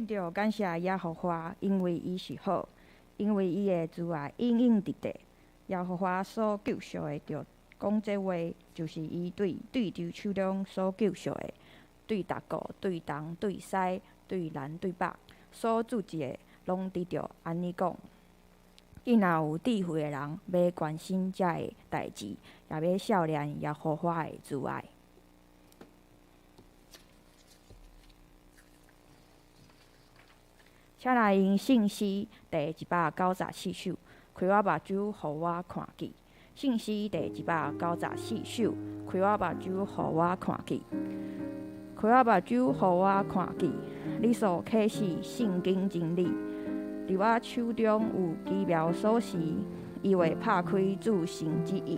得著感謝耶和華，因為伊是好，因為伊的慈愛永永佇佇。耶和華所救贖的，著講這話，就是伊對佇手中所救贖的，對逐國、對東、對西、對南、對北，所住的，攏得著按呢講。見若有智慧的人，欲關心這个代誌，也欲少年耶和華的慈愛。請來用聖詩第194首，開我目睭，予我看見。聖詩第194首，開我目睭，予我看見。開我目睭，予我看見。你所啟示聖經真理，佇我手中有奇妙鎖匙，伊會拍開至聖旨意。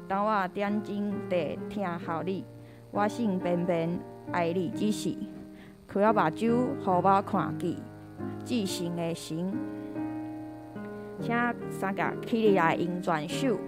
當我踮睛佇聽候你，我心勉勉愛你之時，開我目睭，予我看見。至聖的神，請三甲起立來用全首。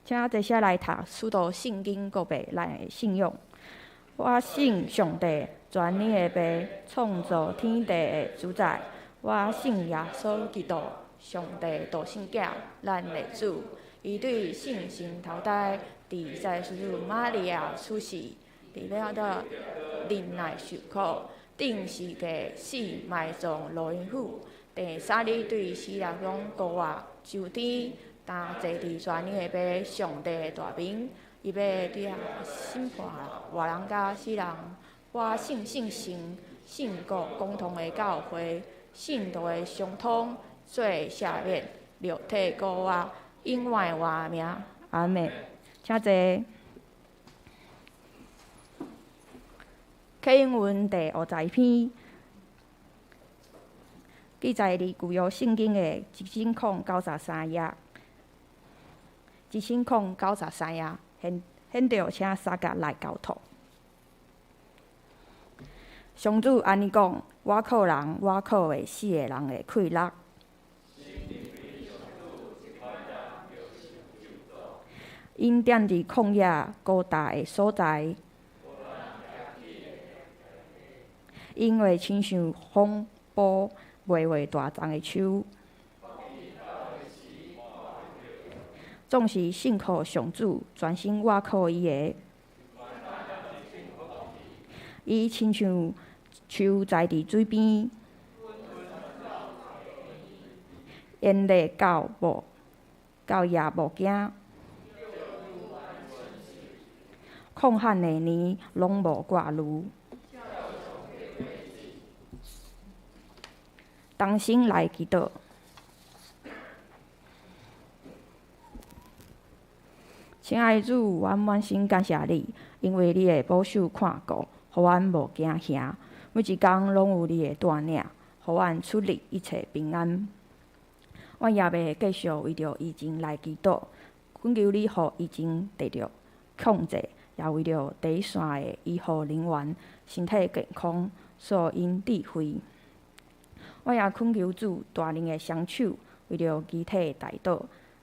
請坐下來讀使徒聖經告白咱的信仰。我信上帝，全能的父，創造天地的主宰。我信耶穌基督，上帝獨生囝，咱的主。伊對聖神投胎，佇祭司瑪利亞出世，佇彼得忍耐受苦，釘十字架死埋葬落陰府。第三日對死人中復活，上天。擔坐佇全能的父上帝的大面，伊欲佇遐審判活人佮死人。我信聖神，信國共同的教會，聖徒的相通，罪赦免，肉體復活，永遠的活命。阿們。請坐。啟應文第51篇，記載佇舊約聖經的1093頁。1093頁，現現著請三甲來交託。上主按呢講：我靠人，我靠會死的人的氣力。𪜶踮佇曠野孤單的所在，𪜶會親像風暴袂會大叢的樹。總是信靠上主，專心倚靠伊的。伊親像樹栽佇水邊，炎熱到無到也無驚，曠旱的年攏無掛慮。同心來祈禱。親愛的主，阮滿心感謝你，因為你的保守看顧，予阮無驚嚇。每一工攏有你的帶領，予阮出入一切平安。阮也欲繼續為著疫情來祈禱，懇求你予疫情得著控制，也為著第一線的醫護人員身體健康，賜𪜶智慧。阮也懇求主大能的雙手，為著肢體代禱，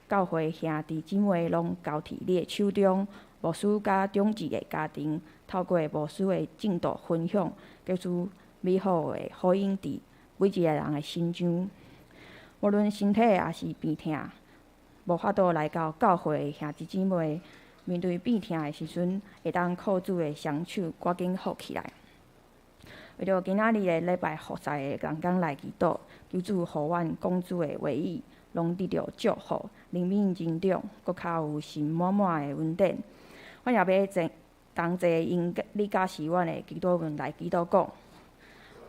教會兄弟姊妹攏交佇你的手中，牧師佮長執的家庭，透過牧師的證道分享，結出美好的福音佇每一个人的心中。無論身體抑是病痛，無法度來到教會的兄弟姊妹，面對病痛的時陣，會當靠主的雙手趕緊好起來。為著今仔日的禮拜服侍的同工來祈禱，求主予阮講主的話語，攏得著祝福，靈命增長，閣較有神滿滿的恩典。阮也欲同齊用你教示阮的祈禱文來祈禱講：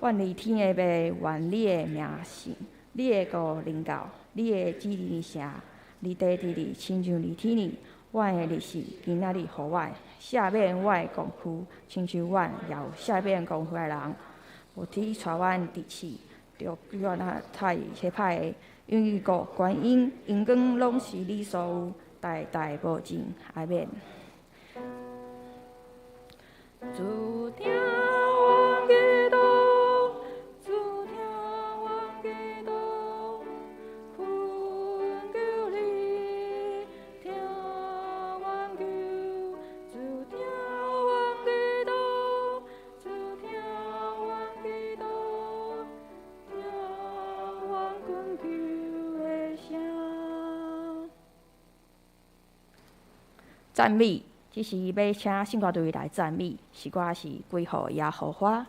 阮佇天的父，願你的名聖，你的國臨到，你的旨意成，佇地佇裡，親像佇天裡。阮的日食今仔日予阮，赦免阮的過犯，親像阮也有赦免過犯的人。無去帶阮入試，著救阮脫離彼歹的，因為國、權柄、榮光攏是你所有，代代無盡。阿免。主聽阮祈禱，主聽阮祈禱，懇求你聽阮求，主聽阮祈禱，主聽阮祈禱，聽阮懇求的聲。讚美，這時欲請聖歌隊來讚美，詩歌是歸予耶和華。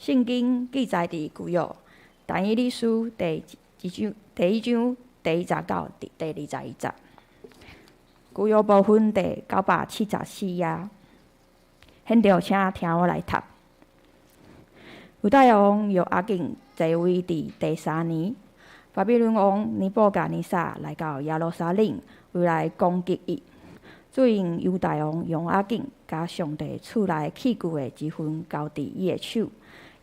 圣经记载伫旧约但以理书第一章第1节到第21节。旧约部分第974页。现在请听我来读。犹大王约雅敬在位伫第三年，巴比伦王尼布甲尼撒来到耶路撒冷，为来攻击伊。主因犹大王约雅敬共上帝厝内器具的一份交伫伊的手，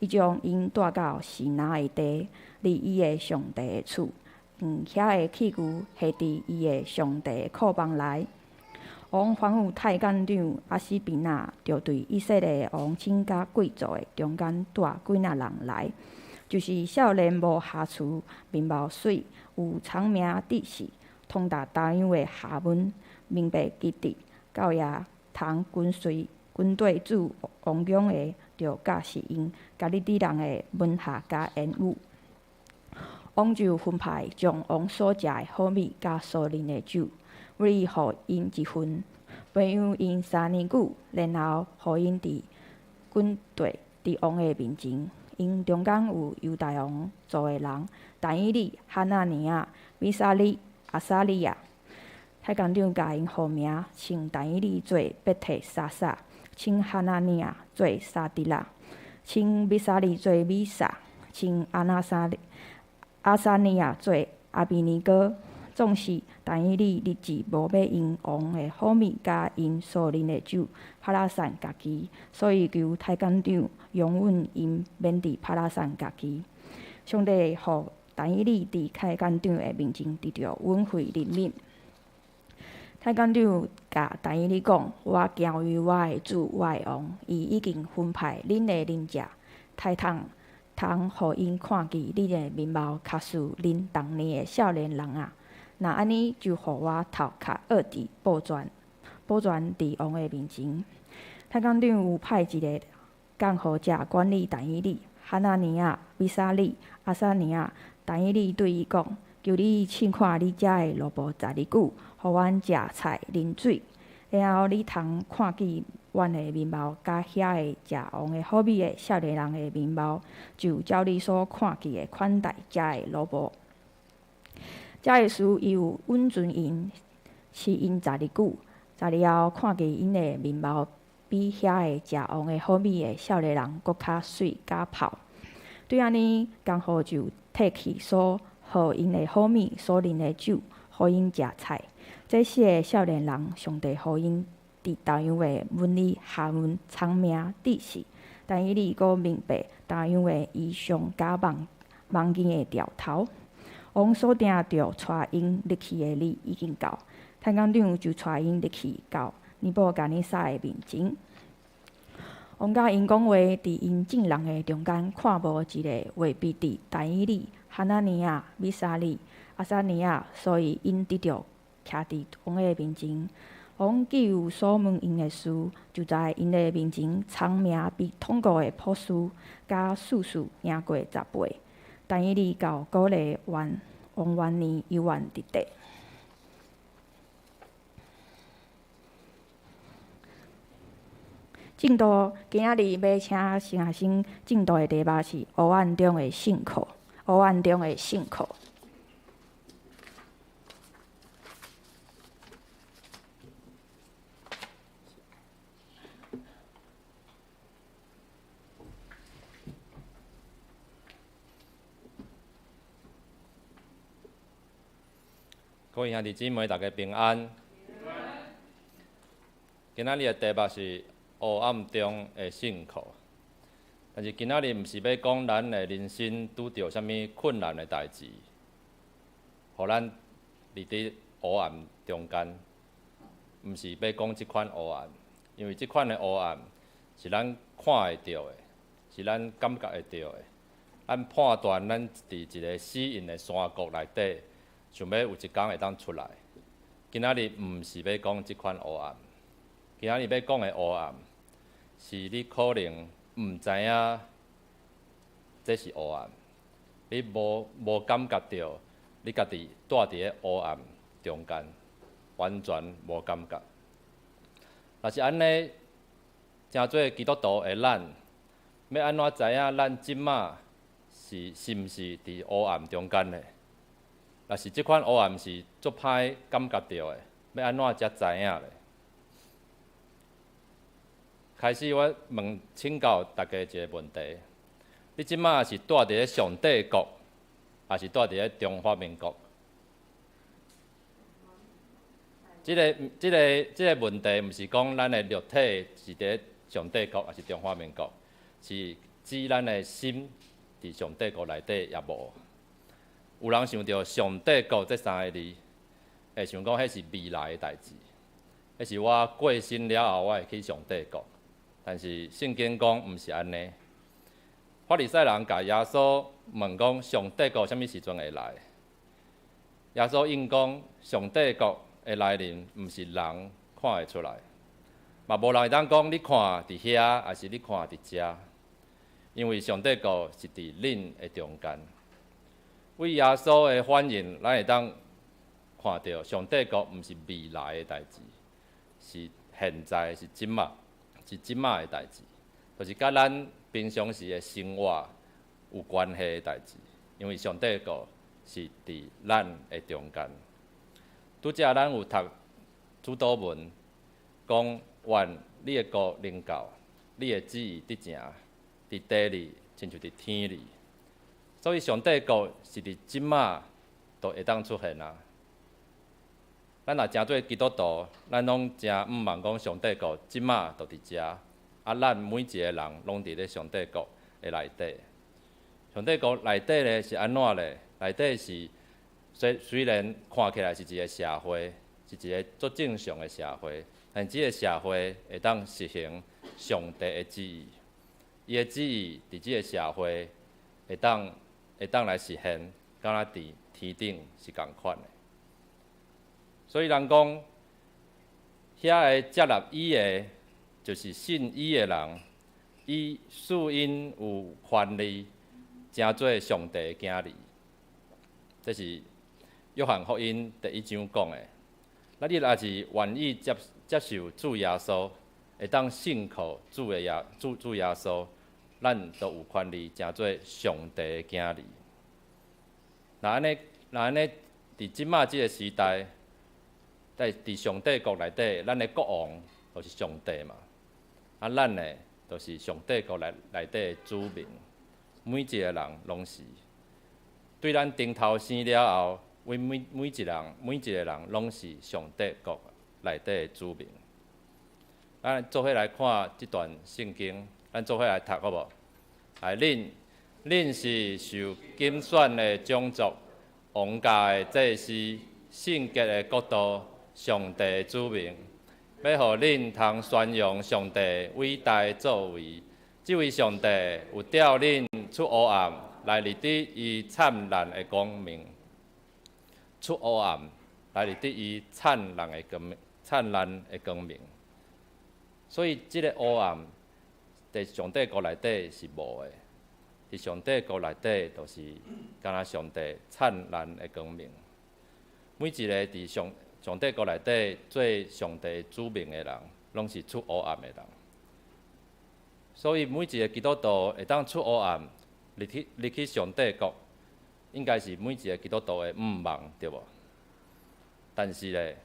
伊将𪜶带到示拿的地，伫伊的上帝的厝，用遐个器具下伫伊的上帝的库房内。王吩咐太监长阿斯比纳，著对以色列王亲佮贵族的中间带几若人来，就是少年无瑕疵、面貌媠、有聪明知识、通达各样的学问，明白机智，到遐通跟随军队驻王宫的，著教示𪜶加勒底人的文学佮言语。王就分派将王所食的好米佮所啉的酒，每日予𪜶一份，培养𪜶3年久，然后予𪜶伫军队伫王的面前。𪜶中间有犹大王族的人，但以理、哈拿尼亚、米沙利、亚撒利雅。太监长共𪜶号名，称但以理做伯提沙撒，称哈拿尼亚做沙得辣，称米沙利做米煞，称阿拿沙亚撒尼亚做亚比尼歌。总是但以理立志无欲用王的好米佮𪜶所啉的酒拍落散家己，所以求太监长容允𪜶免伫拍落散家己。上帝予但以理伫太监长的面前得著恩惠怜悯。太监长共但以理讲：我敬畏我的主，我的王，伊已经分派恁的邻舍，太通通予𪜶看见恁的面貌較似恁同年的少年人仔。若按呢，就予我头壳僫伫保全，保全伫王的面前。太监长又派一个监护者管理但以理、哈拿尼亚、米沙利、亚撒尼亚。但以理对伊讲：求你试看你遮的奴仆十日久，予阮食菜啉水，然后你通看见阮的面貌，佮遐个食王的好米的少年人的面貌，就照你所看见的款待遮的奴仆。这个事，伊有允准𪜶，试𪜶十日久，十日后看见𪜶的面貌比遐个食王的好米的少年人阁较媠佮泡。对按呢，监护就退去所予𪜶的好米、所啉的酒，予𪜶食菜。这四个少年人，上帝予𪜶伫各样的文理学问聪明知识，但以理阁明白各样的异象佮梦梦境的兆头。王所定著带𪜶入去的日已经到，太监长就带𪜶入去到尼布甲尼撒的面前。王共𪜶讲话，伫𪜶众人的中间看无一个袂比得但以理、哈拿尼亚、米沙利、亚撒尼亚，所以𪜶得著徛伫王的面前。王既有所问𪜶的事，就在𪜶的面前聪明比统国的卜师佮术士赢过10倍。但以理到古列王元年，犹原伫地。证道今仔日欲请陈学生证道的题目是黑暗中的信靠，黑暗中的信靠。各位兄弟姊妹，大家平安。今仔日的题目是黑暗中的信靠，但是今仔日毋是欲讲咱的人生拄著啥物困难的代志，予咱伫伫黑暗中间，毋是欲讲这款黑暗，因为这款的黑暗是咱看会著的，是咱感觉会著的，咱判断咱伫一个死荫的山谷内底，想欲有一工会当出来。今仔日毋是欲讲这款黑暗，今仔日欲讲的黑暗，是你可能毋知影这是黑暗，你无感觉著你家己蹛伫咧黑暗中间，完全无感觉。若是按呢，成做基督徒的咱，欲按怎知影咱這馬是是毋是佇黑暗中間咧？若是這款黑暗是足歹感覺著的，欲按怎才知影咧？開始我問請教大家一个問題：你這馬是蹛佇咧上帝國，抑是蹛佇咧中華民國？這個問題毋是講咱的肉體是佇咧上帝國，抑是中華民國，是指咱的心佇上帝國內底抑無。有人想著上帝國這三个字，會想講彼是未來的代誌，彼是我過身了後我會去上帝國。但是聖經講毋是按呢。法利賽人共耶穌問講上帝國啥物時陣會來？耶穌應講上帝國的來臨毋是人看會出來，嘛無人會當講你看佇遐，抑是你看佇遮，因為上帝國是佇恁的中間。對耶穌的反應，咱會當看著上帝國毋是未來的代誌，是現在，是這馬，是這馬的代誌，就是佮咱平常時的生活有關係的代誌。因為上帝國是佇咱的中間。拄才咱有讀主禱文，講願你的國臨到，你的旨意得成，佇地裡親像佇天裡。所以上帝國是佇這馬就會當出現啊！咱若成做基督徒，咱攏誠向望講上帝國這馬就佇遮，啊，咱每一个人攏佇咧上帝國的內底。上帝國內底咧是按怎咧？內底是雖然看起來是一个社會，是一个足正常的社會，但這个社會會當實行上帝的旨意。伊的旨意佇這个社會會當來實現，敢若佇天頂是仝款的。所以人講，遐个接納伊的，就是信伊的人，伊賜𪜶有權利，成做上帝的囝兒。這是約翰福音第一章講的。咱你若是願意接受主耶穌，會當信靠主的耶主主耶穌，咱就有權利成做上帝的囝兒。若按呢，佇這馬這个時代，在佇上帝國內底，咱的國王就是上帝嘛。啊，咱呢，就是上帝國內底的子民，每一个人攏是。對咱重頭生了後，阮每一个人攏是上帝國內底的子民。咱做伙來看這段聖經，咱做伙來讀好無？來，恁是受揀選的種族，王家的祭司，聖潔的國度，上帝的子民，欲予恁通宣揚上帝偉大的作為。這位上帝有召恁出黑暗，來入佇伊燦爛的光明。出黑暗，來入佇伊燦爛的光明，燦爛的光明。所以，這个黑暗佇上帝國內底是無的。佇上帝國內底，就是敢若上帝燦爛的光明。每一个佇上帝國內底做上帝子民的人，攏是出黑暗的人。所以，每一个基督徒會當出黑暗，入去上帝國，應該是每一个基督徒的向望，對無？但是咧，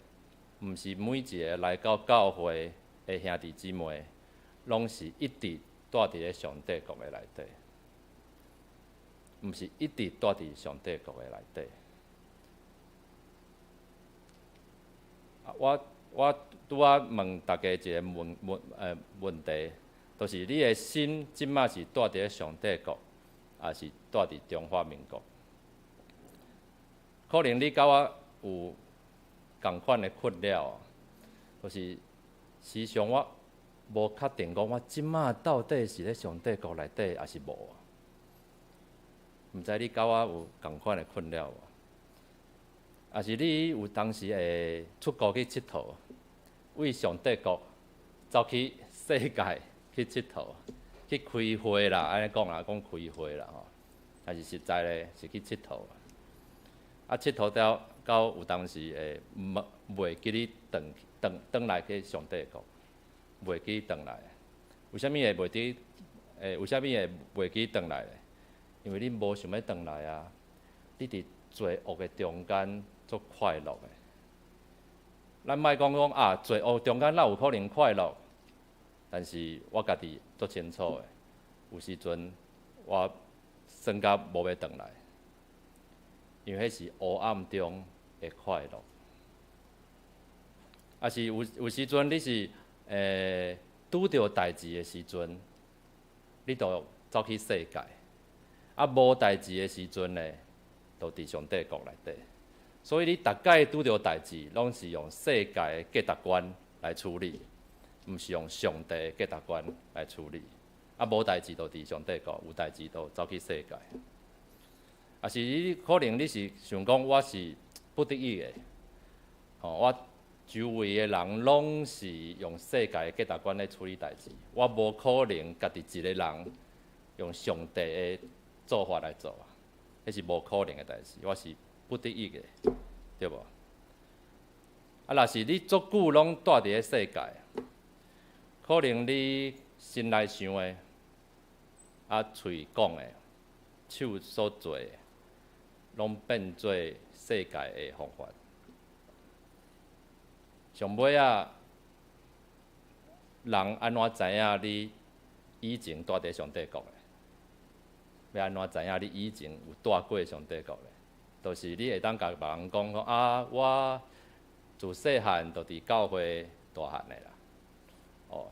毋是每一个來到教會的兄弟姊妹，攏是一直蹛佇咧上帝國的內底，毋是一直蹛佇上帝國的內底。啊，我拄仔問大家一个問題，就是你的心這馬是蹛佇咧上帝國，抑是蹛佇中華民國？可能你佮我有仝款的困擾，就是時常我無確定講我這馬到底是咧上帝國內底，抑是無？毋知你佮我有仝款的困擾無？抑是你有當時會出國去𨑨迌，為上帝國走去世界去𨑨迌，去開會啦，按呢講啦，講開會啦吼。但是實在咧是去𨑨迌。啊，𨑨迌了到有當時會袂記得轉來去上帝國，袂記轉來。為啥物會袂記會會為啥物會袂記轉來咧？因為你無想欲轉來啊！你佇罪惡的中間足快樂的。咱莫講講啊，罪惡中間哪有可能快樂？但是我家己足清楚的，有時陣我算甲無欲轉來，因為彼是黑暗中的快樂。抑是有時陣你是拄著代誌的時陣，你就走去世界；啊，無代誌的時陣呢，就佇上帝國內底。所以你逐擺拄著代誌，攏是用世界的價值觀來處理，毋是用上帝的價值觀來處理。啊，無代誌就佇上帝國，有代誌就走去世界。抑是你可能你是想講我是不得已的，吼，我周圍的人攏是用世界的價值觀來處理代誌，我無可能家己一个人用上帝的做法來做啊，彼是無可能的代誌，我是不得已的，對無？啊，若是你足久攏蹛佇咧世界，可能你心內想的，啊，喙講的，手所做的，攏變做世界的方法。上尾仔，人按怎知影你以前蹛佇上帝國咧？欲按怎知影你以前有蹛過上帝國咧？就是你會當共別人講講啊，我自細漢就佇教會大漢的啦。哦，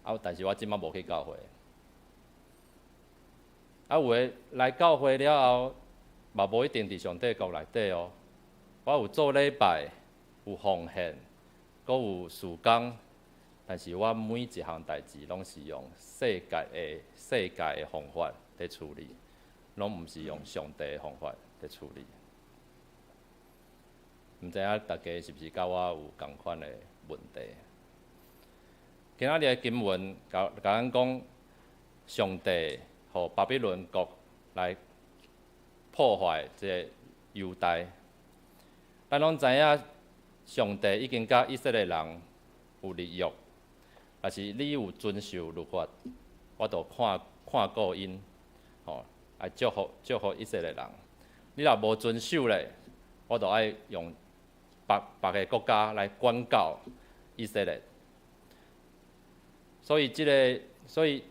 啊，但是我這擺無去教會。啊，有的來教會了後，嘛無一定佇上帝國內底哦。我有做禮拜，有奉獻，閣有事工，但是我每一項代誌攏是用世界的方法佇處理，攏毋是用上帝的方法佇處理。毋知影大家是毋是佮我有仝款的問題？今仔日的經文共咱講，上帝予巴比倫國來破壞這个猶大。咱攏知影，上帝已經佮以色列人有立約，若是你有遵守律法，我就看看顧𪜶，吼，來祝福祝福以色列人。你若無遵守咧，我就愛用別別个國家來管教以色列。所以，這个，所以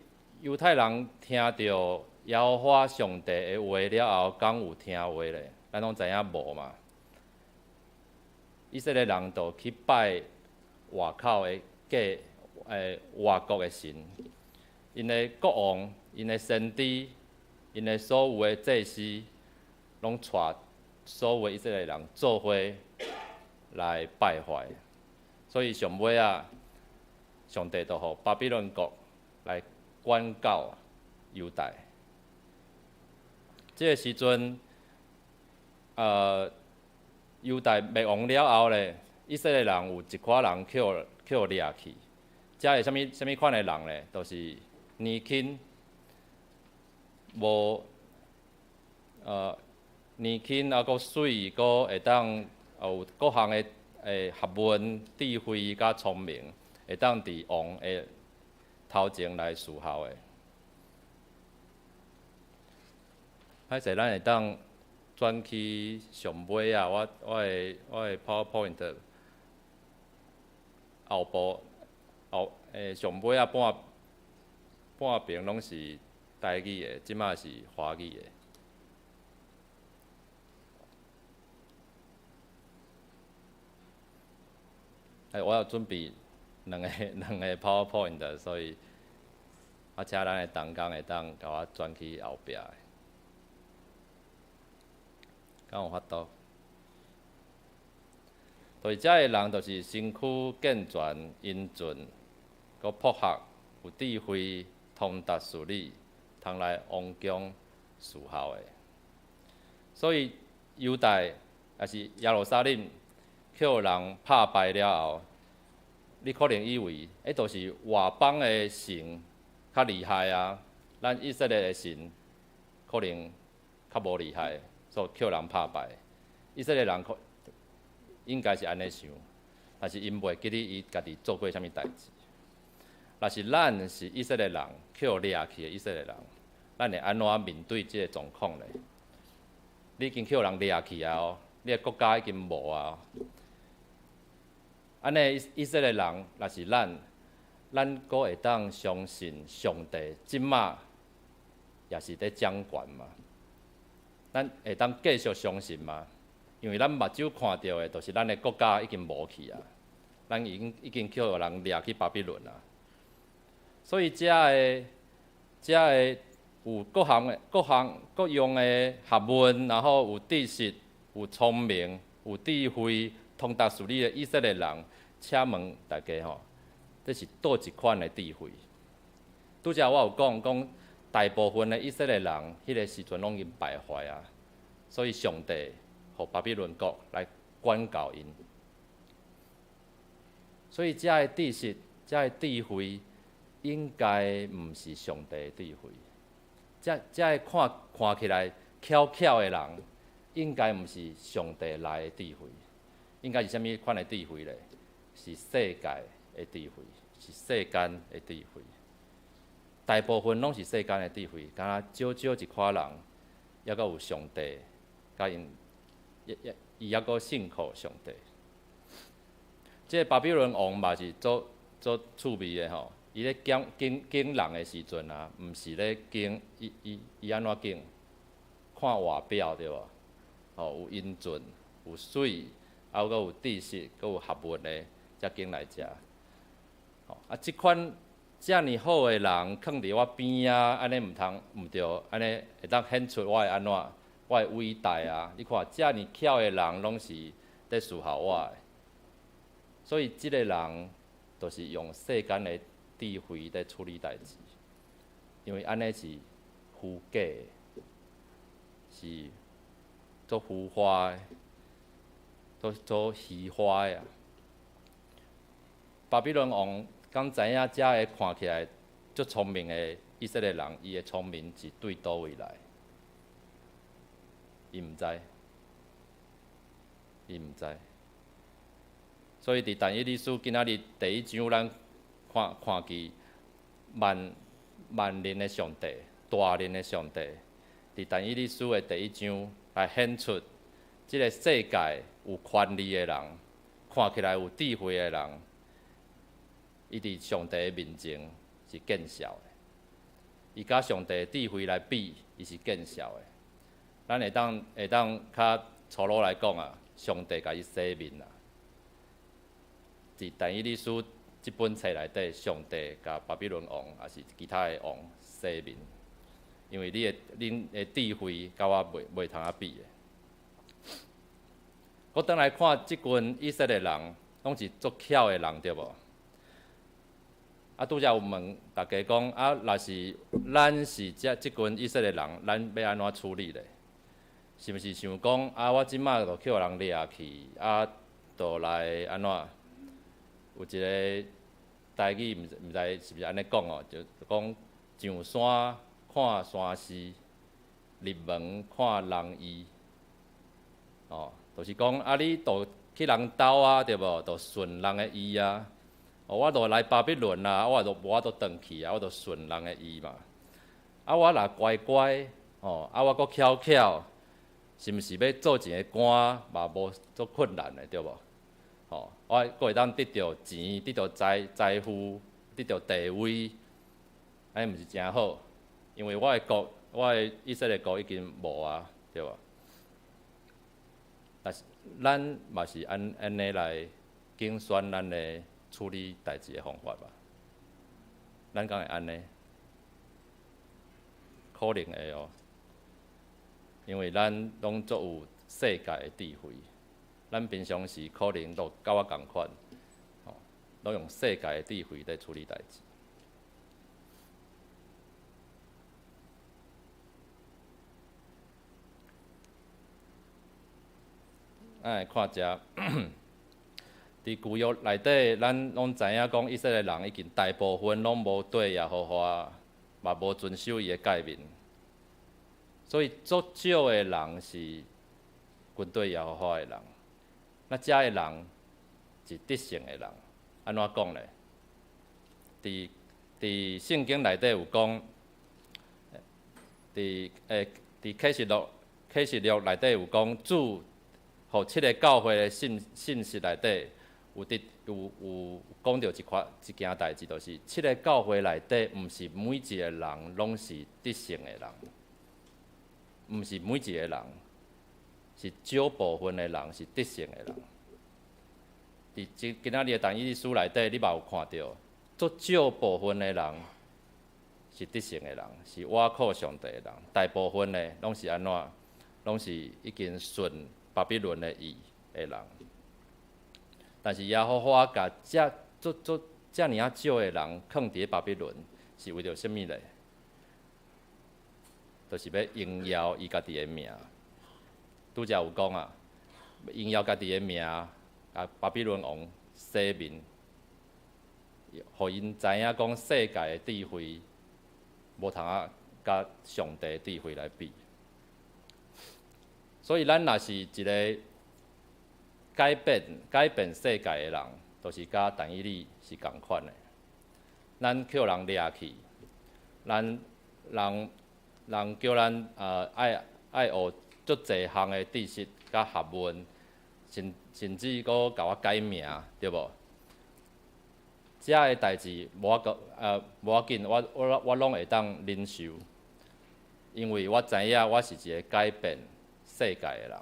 猶太人聽著耶和華上帝的話了後，敢有聽話咧？咱攏知影無嘛。以色列人就去拜外口的假外國的神，𪜶的國王、𪜶的先知、𪜶的所有的祭司，攏帶所有的以色列人做伙來敗壞。所以上尾仔，上帝就予巴比倫國來管教猶大。這个時陣，猶大滅亡了後咧，以色列人有一寡人予掠去。遮是啥物啥物款的人咧？就是年輕，無年輕啊，閣媠，閣會當有各項的學問、智慧佮聰明，會當佇王的頭前來侍候的。歹勢，咱會當轉去上尾仔，我的 PowerPoint 後部後上尾仔半半邊攏是台語的，這擺是華語的。欸，我有準備兩個 PowerPoint，所以我請咱的同工會當共我轉去後壁的。敢有法度？就是遮的人，就是身軀健全、英俊，閣博學、有智慧、通達事理，通來王宮侍候的。所以猶大抑是耶路撒冷，予人拍敗了後，你可能以為，彼就是外邦的神較厲害啊，咱以色列的神可能較無厲害，所以予人拍敗。以色列人可應該是按呢想，但是𪜶袂記得伊家己做過啥物代誌。若是咱是以色列人，去予掠去的以色列人，咱會按怎面對這个狀況咧？你已經去予人掠去啊！哦，你的國家已經無啊！按呢以色列人，若是咱，咱閣會當相信上帝這馬也是佇掌權嗎？咱會當繼續相信嗎？因為咱目睭看著的，就是咱的國家已經無去啊，咱已經去予人掠去巴比倫啊。所以遮的遮的有各項的各項各樣的學問，然後有知識、有聰明、有智慧、通達事理的以色列人，請問大家吼，這是佗一款的智慧？拄才我有講講，大部分的以色列人，彼个時陣攏已經敗壞啊，所以上帝予巴比倫國來管教𪜶。所以遮的知識、遮的智慧，應該毋是上帝的智慧。遮的看看起來巧巧的人，應該毋是上帝來的智慧。應該是啥物款的智慧咧？是世界的智慧，是世間的智慧。大部分攏是世間的智慧，敢若少少一寡人，猶閣有上帝，共𪜶，伊猶閣信靠上帝。這个巴比倫王嘛是足足趣味的吼，伊咧揀揀揀人的時陣啊，毋是咧揀伊伊伊按怎揀？看外表對無？吼，有英俊，有媠，啊，閣有知識，閣有學問的，才揀來遮。吼，啊，這款遮爾好的人，囥佇我邊仔，按呢毋通毋對，按呢會當顯出我的按怎，我的偉大啊！你看，遮爾巧的人，攏是佇侍候我的。所以，這个人就是用世間的智慧佇處理代誌，因為按呢是虛假的，是足浮華的，足足虛華的啊！巴比倫王敢知影遮个看起來足聰明的以色列人，伊的聰明是對佗位來？伊毋知，伊毋知。所以佇但以理書今仔日第一章，咱看看見萬萬能的上帝、大能的上帝，佇但以理書的第一章來顯出，這个世界有權力的人，看起來有智慧的人，伊佇上帝的面前是見笑的。伊佮上帝的智慧來比，伊是見笑的。咱會當較粗魯來講啊，上帝共伊洗面啊。佇但以理書這本冊內底，上帝共巴比倫王，抑是其他的王洗面，因為你的恁的智慧，佮我袂袂通仔比的。閣轉來看這群以色列人，攏是足巧的人，對無？啊，拄才有問大家講，啊，若是咱是這這群以色列人，咱欲按怎處理咧？是毋是想講，啊，我這馬就去予人掠去，啊，就來按怎？有一个台語，毋知是毋是按呢講哦，就講上山看山勢，入門看人意，哦，就是講啊，你都去人兜啊，對無？就順人的意啊。哦，我都來巴比倫啊，我都無法度轉去啊，我就順人的意嘛。啊，我若乖乖，哦，啊，我閣巧巧，是毋是欲做一个官嘛無足困難的，對無？吼，我閣會當得著錢，得著財富，得著地位，按呢毋是誠好？因為我的國，我的以色列國已經無啊，對無？但是咱嘛是按按呢來揀選咱的處理代誌的方法吧？咱敢會按呢？可能會哦，因為咱攏足有世界的智慧。咱平常時可能都佮我仝款，吼，攏用世界的智慧佇處理代誌。咱來看遮，佇舊約內底，咱攏知影講，以色列人已經大部分攏無綴耶和華，嘛無遵守伊的誡命，所以足少的人是跟綴耶和華的人。那遮的人是得勝的人，按怎講咧？佇佇聖經內底有講，佇啟示錄內底有講，主予七个教會的信息內底，有佇有有講著一件代誌，就是七个教會內底，毋是每一个人攏是得勝的人，毋是每一个人，是少部分的人是得勝的人。佇今仔日的但以理書內底，你嘛有看著，足少部分的人是得勝的人，是倚靠上帝的人，大部分的攏是按怎？攏是已經順巴比倫的意的人。但是耶和華共遮足足遮爾仔少的人囥佇咧巴比倫，是為著啥物咧？就是欲榮耀伊家己的名。拄才有講啊，榮耀家己的名，共巴比倫王洗面，予𪜶知影講世界的智慧無通啊，佮上帝的智慧來比。所以咱若是一个改變世界的人，就是佮但以理是仝款的。咱予人掠去，咱人叫咱愛學足濟項的知識佮學問，甚至閣共我改名，對無？遮的代誌無要緊，我攏會當忍受，因為我知影我是一個改變世界的人，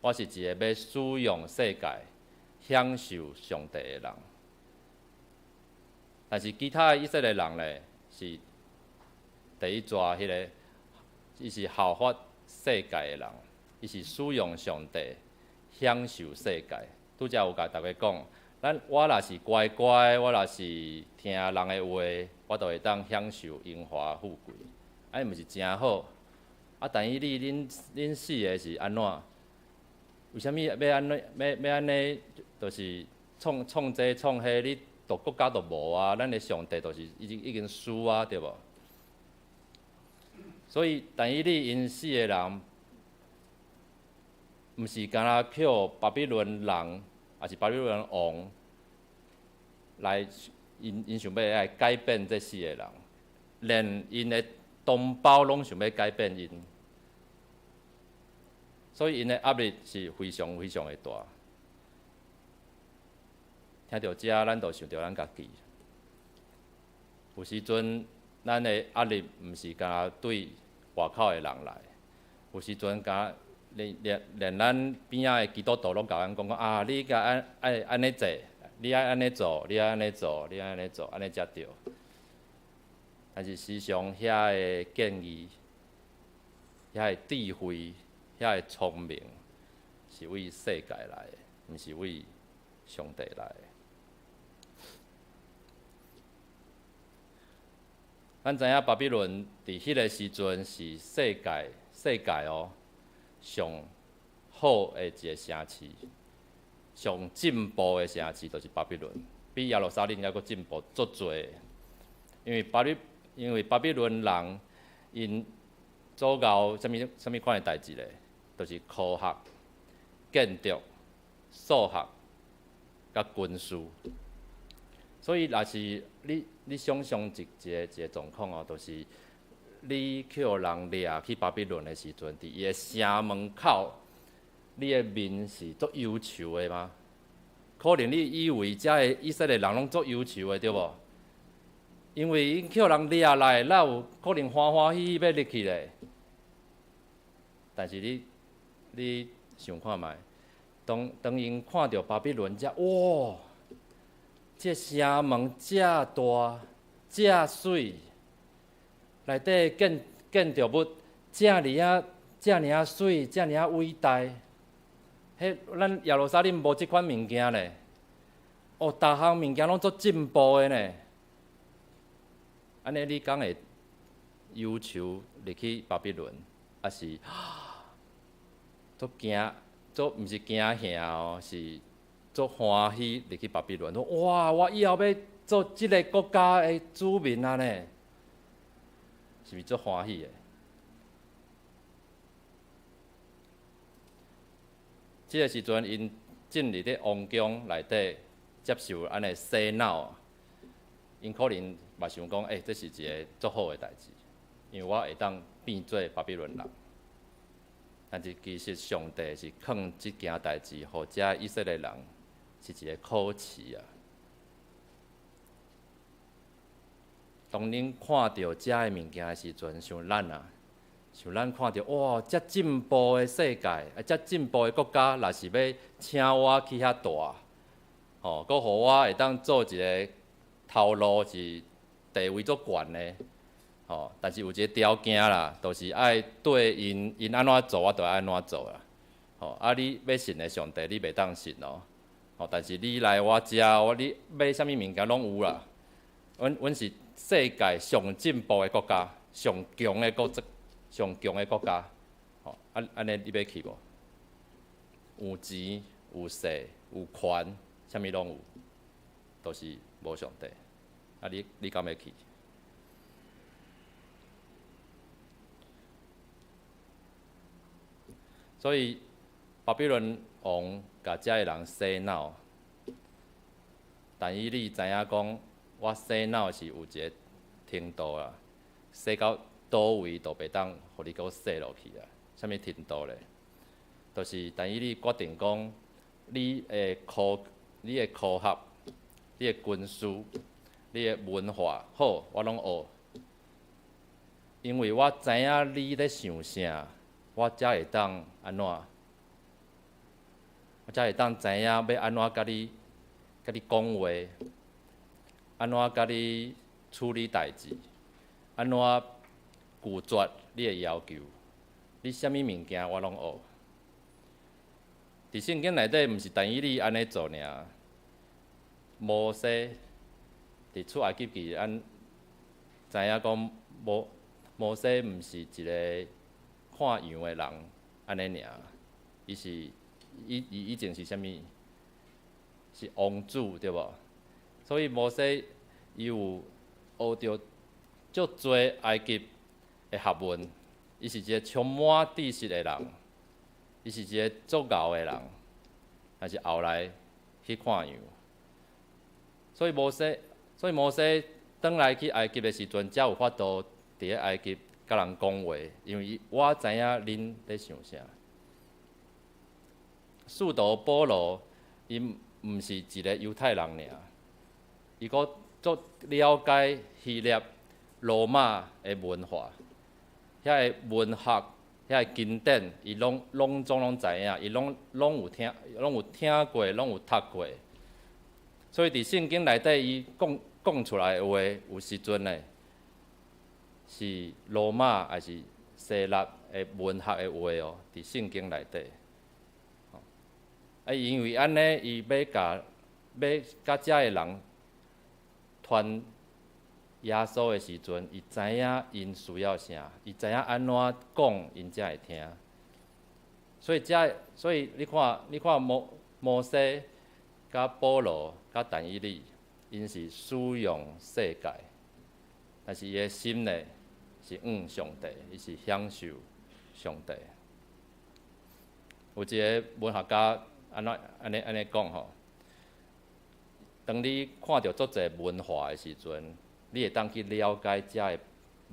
我是一個欲使用世界享受上帝的人。但是其他的以色列人咧，是第一逝彼个，伊是效法世界的人，伊是使用上帝享受世界。拄才有共大家講，我若是乖乖，我若是聽人的話，我就會當享受榮華富貴，按呢毋是誠好？啊，但以理恁四个是按怎？為啥物欲按呢？欲按呢？就是創這創彼，你著國家都無啊！咱的上帝就是已經輸啊，對無？所以，但以理𪜶四个人，毋是干焦予巴比倫人，抑是巴比倫王來，𪜶想欲來改變這四個人，連𪜶的同胞攏想欲改變𪜶，所以𪜶的壓力是非常非常的大。聽著這，咱就想著咱家己。有時陣，咱的壓力毋是干焦對外口的人來，有時陣敢連咱邊仔的基督徒攏共咱講講啊，你共愛按呢做，你愛按呢做，你愛按呢做，你愛按呢做，按呢才對。但是時常遐的建議、遐的智慧、遐的聰明，是為世界來的，毋是為上帝來的。咱知影巴比倫佇彼个時陣是世界哦上好的一个城市，上進步的城市就是巴比倫，比耶路撒冷猶閣進步足濟。因為巴比倫人𪜶做𠢕啥物款的代誌咧？就是科學、建築、數學、佮軍事。所以，若是你想象一個狀況哦，就是你予人掠去巴比倫的時陣，佇伊的城門口，你的面是足憂愁的嗎？可能你以為遮的以色列人攏足憂愁的，對無？因為𪜶予人掠來，哪有可能歡歡喜喜欲入去咧？但是你想看覓？當𪜶看著巴比倫遮，哇！這城門遮大、遮媠，內底建築物遮爾仔媠，遮爾仔偉大。彼咱耶路撒冷無這款物件咧。哦，逐項物件攏足進步的呢。按呢，你敢會憂愁入去巴比倫，抑是足驚？足毋是驚嚇哦，是足歡喜入去巴比倫。說哇，我以後欲做這个國家的子民啊呢，是毋是足歡喜的？這个時陣，𪜶進入咧王宮內底接受按呢洗腦， 𪜶可能嘛想講，欸，這是一个足好的代誌，因為我會當變做巴比倫人。但是其實上帝是囥這件代誌，予遮以色列人是一个考試啊。當恁看著遮的物件的時陣，像咱啊，像咱看著哇，遮進步的世界，啊，遮進步的國家，若是欲請我去遐蹛，吼，閣予我會當做一个頭路是地位足懸的，吼，但是有一个條件啦，就是愛對𪜶，𪜶按怎做，我就愛按怎做啦。吼，啊，你欲信的上帝，你袂當信哦。吼，但是你來我遮，我你欲啥物物件攏有啦。阮是世界上進步的國家，上強的國，上強的國家。吼，啊，按呢你欲去無？有錢、有勢、有權，啥物攏有，都是無上帝。啊，你敢欲去？所以巴比倫王共遮的人洗腦，但以理知影講，我洗腦是有一个程度啦，洗到佗位就袂當予你閣洗落去啊。啥物程度咧？就是但以理決定講，你的科學、你的軍事、你的文化，好，我攏學。因為我知影你咧想啥，我才會當按怎，我才會當知影欲按怎共你講話，按怎共你處理代誌，按怎拒絕你的要求，你啥物物件我攏學。佇聖經內底，毋是但以理按呢做爾，摩西佇出埃及記，咱知影講摩西毋是一个看羊的人按呢爾，伊是伊以前是啥物？是王子對無？所以摩西伊有學著足濟埃及的學問，伊是一个充滿知識的人，伊是一个足𠢕的人，但是後來去看羊。所以摩西轉來去埃及的時陣，才有法度佇咧埃及共人講話，因為我知影恁咧想啥。使徒保羅，伊毋是一个猶太人爾，伊閣足了解希臘、羅馬的文化，遐个文學、遐个經典，伊攏攏總攏知影，伊攏攏有聽，攏有聽過，攏有讀過。所以佇聖經內底，伊講講出來的話，有時陣呢是羅馬抑是希臘的文學的話哦，佇聖經內底。啊，因為按呢，伊欲共欲共遮的人傳耶穌的時陣，伊知影𪜶需要啥，伊知影按怎講，𪜶才會聽。所以遮，所以你看，你看摩西、佮保羅、佮但以理，𪜶是使用世界，但是伊的心呢是向上帝，伊是享受上帝。有一个文學家按怎按呢按呢講吼，當你看著足濟文化的時陣，你會當去了解遮个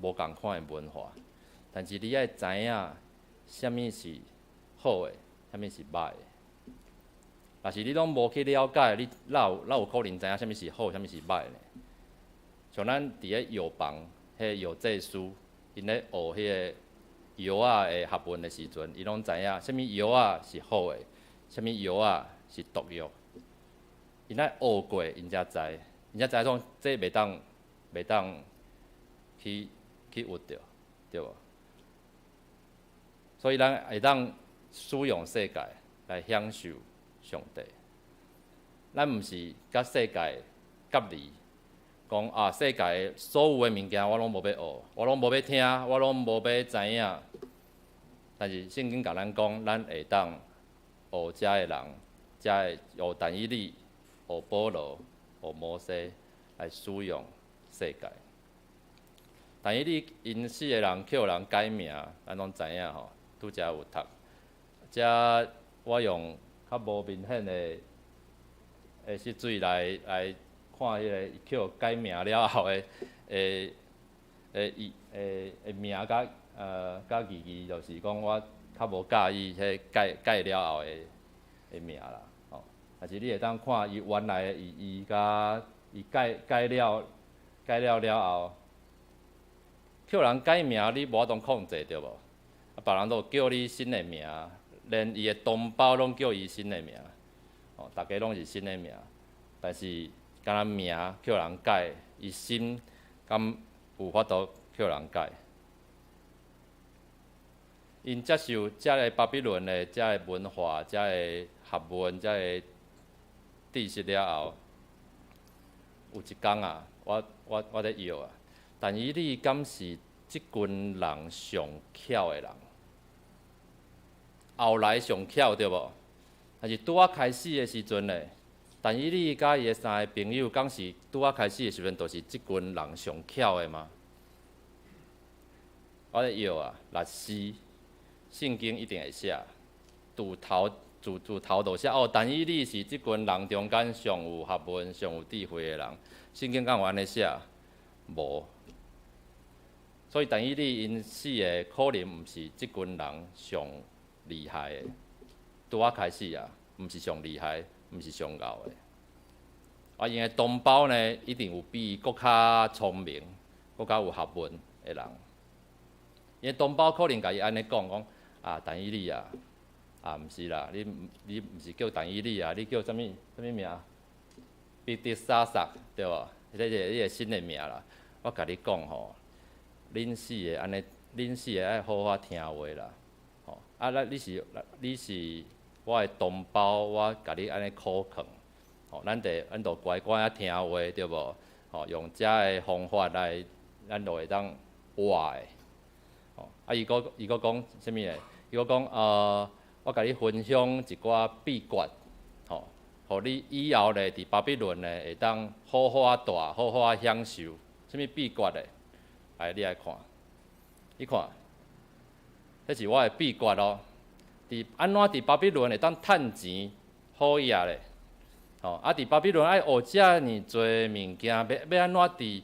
無仝款的文化，但是你愛知影啥物是好的，啥物是歹的。若是你攏無去了解，你哪有可能知影啥物是好，啥物是歹呢？像咱佇咧藥房，彼个藥劑師，𪜶咧學彼个藥仔的學問的時陣，伊攏知影啥物藥仔是好的，啥物藥仔是毒藥。𪜶愛學過，𪜶才知，𪜶才知講這袂當去學著，對無？所以咱會當使用世界來享受上帝。咱毋是佮世界隔離，講啊，世界所有的物件我攏無欲學，我攏無欲聽，我攏無欲知影。但是聖經共咱講，咱會當學遮的人，遮的學但以理、學保羅、學摩西來使用世界。但以理𪜶四个人予人改名，咱攏知影吼，拄才有讀。遮我用較無明顯的色水來看看彼个伊去予改名了後的的的伊的的名佮佮意義，就是講我較無佮意彼改改了後的的名啦，吼。但是你會當看伊原來的意義佮伊改改了改了了後，予人改名你無法度控制對無？啊，別人都叫你新的名，連伊的同胞攏叫伊新的名，吼，逐家攏是新的名，但是敢若名予人改，伊心敢有法度予人改？𪜶接受遮个巴比倫的遮个文化、遮个學問、遮个知識了後，有一工啊，我我我咧搖啊，但以理敢是這群人上巧的人？後來上巧對無？但是拄仔開始的時陣咧，但以理佮伊的三个朋友，敢是拄仔開始的時陣，就是這群人上巧的嗎？我咧搖啊，若是聖經一定會寫，自頭自自頭就寫哦，但以理是這群人中間上有學問、上有智慧的人。聖經敢有按呢寫？無。所以但以理𪜶四个可能毋是這群人上厲害的，拄仔開始啊，毋是上厲害，毋是上𠢕的。啊，𪜶的同胞呢，一定有比伊閣較聰明、閣較有學問的人。𪜶的同胞可能共伊按呢講講啊，但以理啊，啊，毋是啦，你你毋是叫但以理啊，你叫啥物啥物名？彼得沙撒對無？這是你的新的名啦。我共你講吼，恁四个按呢，恁四个愛好好聽話啦。吼，啊，咱你是你是我的同胞，我共你按呢苦勸。吼，咱得咱著乖乖仔聽話，對無？吼，用遮的方法來，咱就會當活的。吼，啊，伊閣伊閣講啥物咧？伊閣講，我共你分享一寡秘訣，吼，予你以後咧佇巴比倫咧會當好好仔蹛，好好仔享受。啥物秘訣咧？來，你來看，你看，這是我的秘訣哦。佇按怎佇巴比倫會當趁錢好額咧？吼，啊，佇巴比倫愛學遮爾濟物件，欲欲按怎佇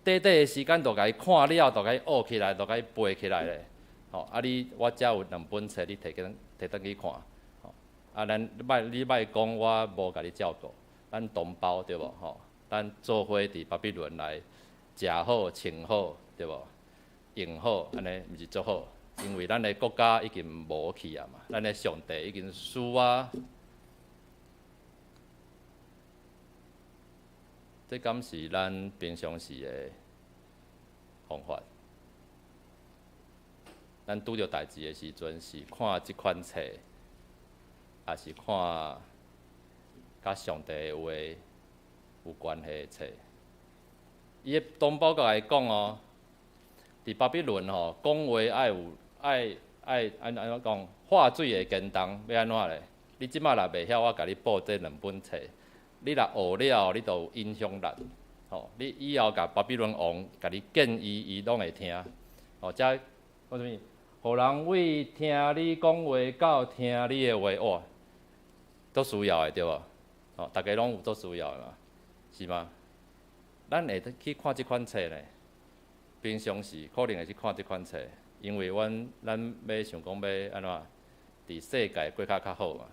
短短的時間就共伊看了，就共伊學起來，就共伊背起來咧？吼，啊你我遮有兩本冊，你摕轉摕轉去看。吼，啊，咱莫你莫講我無共你照顧，咱同胞對無？吼，咱做伙佇巴比倫來食好、穿好，對無？用好，按呢毋是足好，因為咱的國家已經無去啊嘛，咱的上帝已經死啊。這敢是咱平常時的方法？咱拄著代誌的時陣，是看這款冊，抑是看佮上帝的話有關係的冊？伊的同胞共伊講哦，佇巴比倫吼，講話愛有愛愛按按怎講？話水會堅重，欲按怎咧？你這擺若袂曉，我共你報這兩本冊。你若學了，你就有影響力。吼，你以後共巴比倫王共你建議，伊攏會聽。吼，遮講啥物？予人為聽你講話到聽你的話，哇，足需要的對無？吼，逐家攏有足需要的嘛，是嗎？咱會去看這款冊呢？平常時可能會去看這款冊，因為阮咱欲想講欲按怎，佇世界過較較好嘛。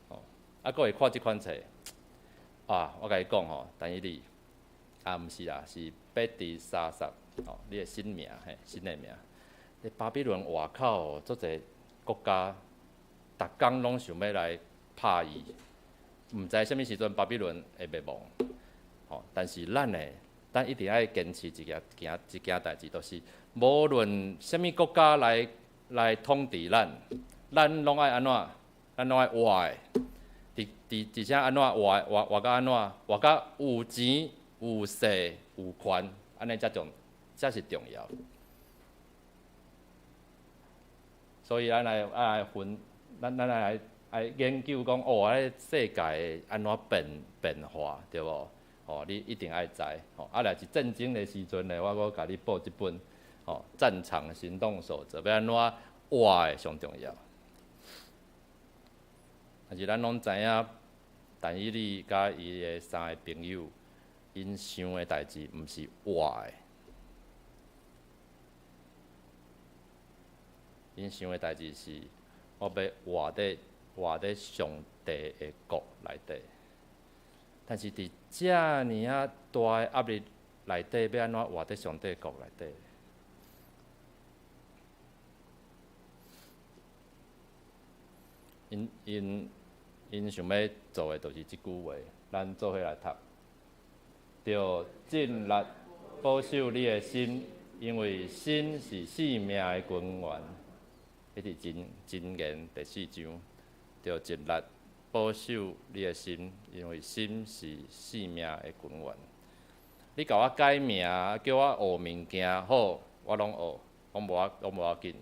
吼，啊，閣會看這款冊。啊，我共你講吼，但以理，啊，毋是啦，是伯特沙撒，吼，你的新名嘿，新的名。咧巴比倫外口足濟國家，逐工攏想欲來拍伊，毋知啥物時陣巴比倫會滅亡。吼，但是咱呢，咱一定愛堅持一件行一件代誌，就是無論啥物國家來來統治咱，咱攏愛按怎？咱攏愛活的。佇佇而且按怎活活活甲按怎？活甲有錢有勢有權，按呢才重，才是重要。所以咱來愛來分，咱咱來來研究講哦，這世界會按怎變變化，對無？吼，你一定愛知。吼，啊，若是戰爭的時陣呢，我閣共你報這本吼《戰場行動守則》，欲按怎活的上重要。但是咱攏知影，但以理佮伊的三个朋友， 𪜶想的代誌毋是活的，𪜶想的代誌是，我欲活佇上帝的國內底。但是佇遮爾仔大的壓力內底，欲按怎活佇上帝國內底？𪜶想欲做的，就是這句話，咱做伙來讀。著盡力保守你的心，因為心是性命的根源。彼佇箴言第四章，著盡力保守你的心，因為心是性命的根源。你共我改名，叫我學物件，好，我攏學，攏無要緊。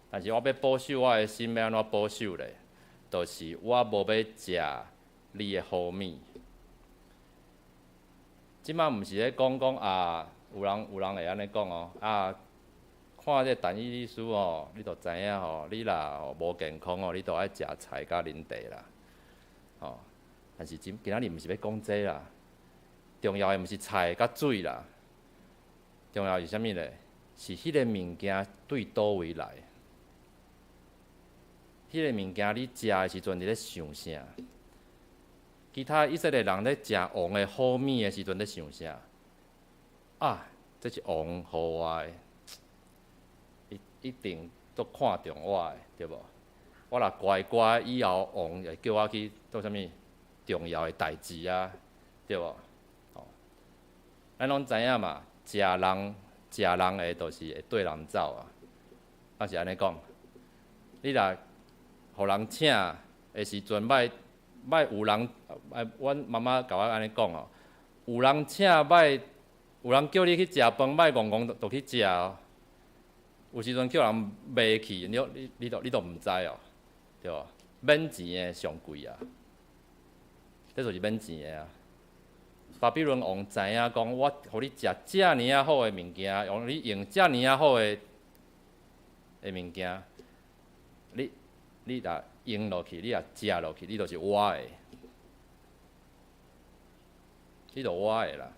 但是我欲保守我的心，欲按怎保守咧？就是我無欲食你的好物。這擺毋是咧講講啊，有人會按呢講哦，啊，看這但以理書哦，你就知影吼，你若吼無健康哦，你就愛食菜佮啉茶啦，吼。但是今仔日毋是欲講這啦，重要的毋是菜佮水啦，重要是啥物咧？是彼个物件對佗位來？彼个物件你食的時陣，你咧想啥？其他以色列人咧食王的好物的時陣，咧想啥？啊，這是王予我的，伊一定足看重我的，對無？我若乖乖，以後王會叫我去做啥物重要的代誌啊，對無？吼，咱攏知影嘛，食人的，就是會綴人走啊。我是按呢講，你若予人請的時陣，莫莫有人，阮媽媽共我按呢講哦，有人請莫，有人叫你去食飯，莫戇戇就去食哦。有時陣叫人賣去，你都毋知哦，對無？免錢的上貴啊，這就是免錢的啊。巴比倫王知影講，我予你食遮爾仔好的物件，予你用遮爾仔好的物件，你若用落去，你若食落去，你就是我的，你就我的啦。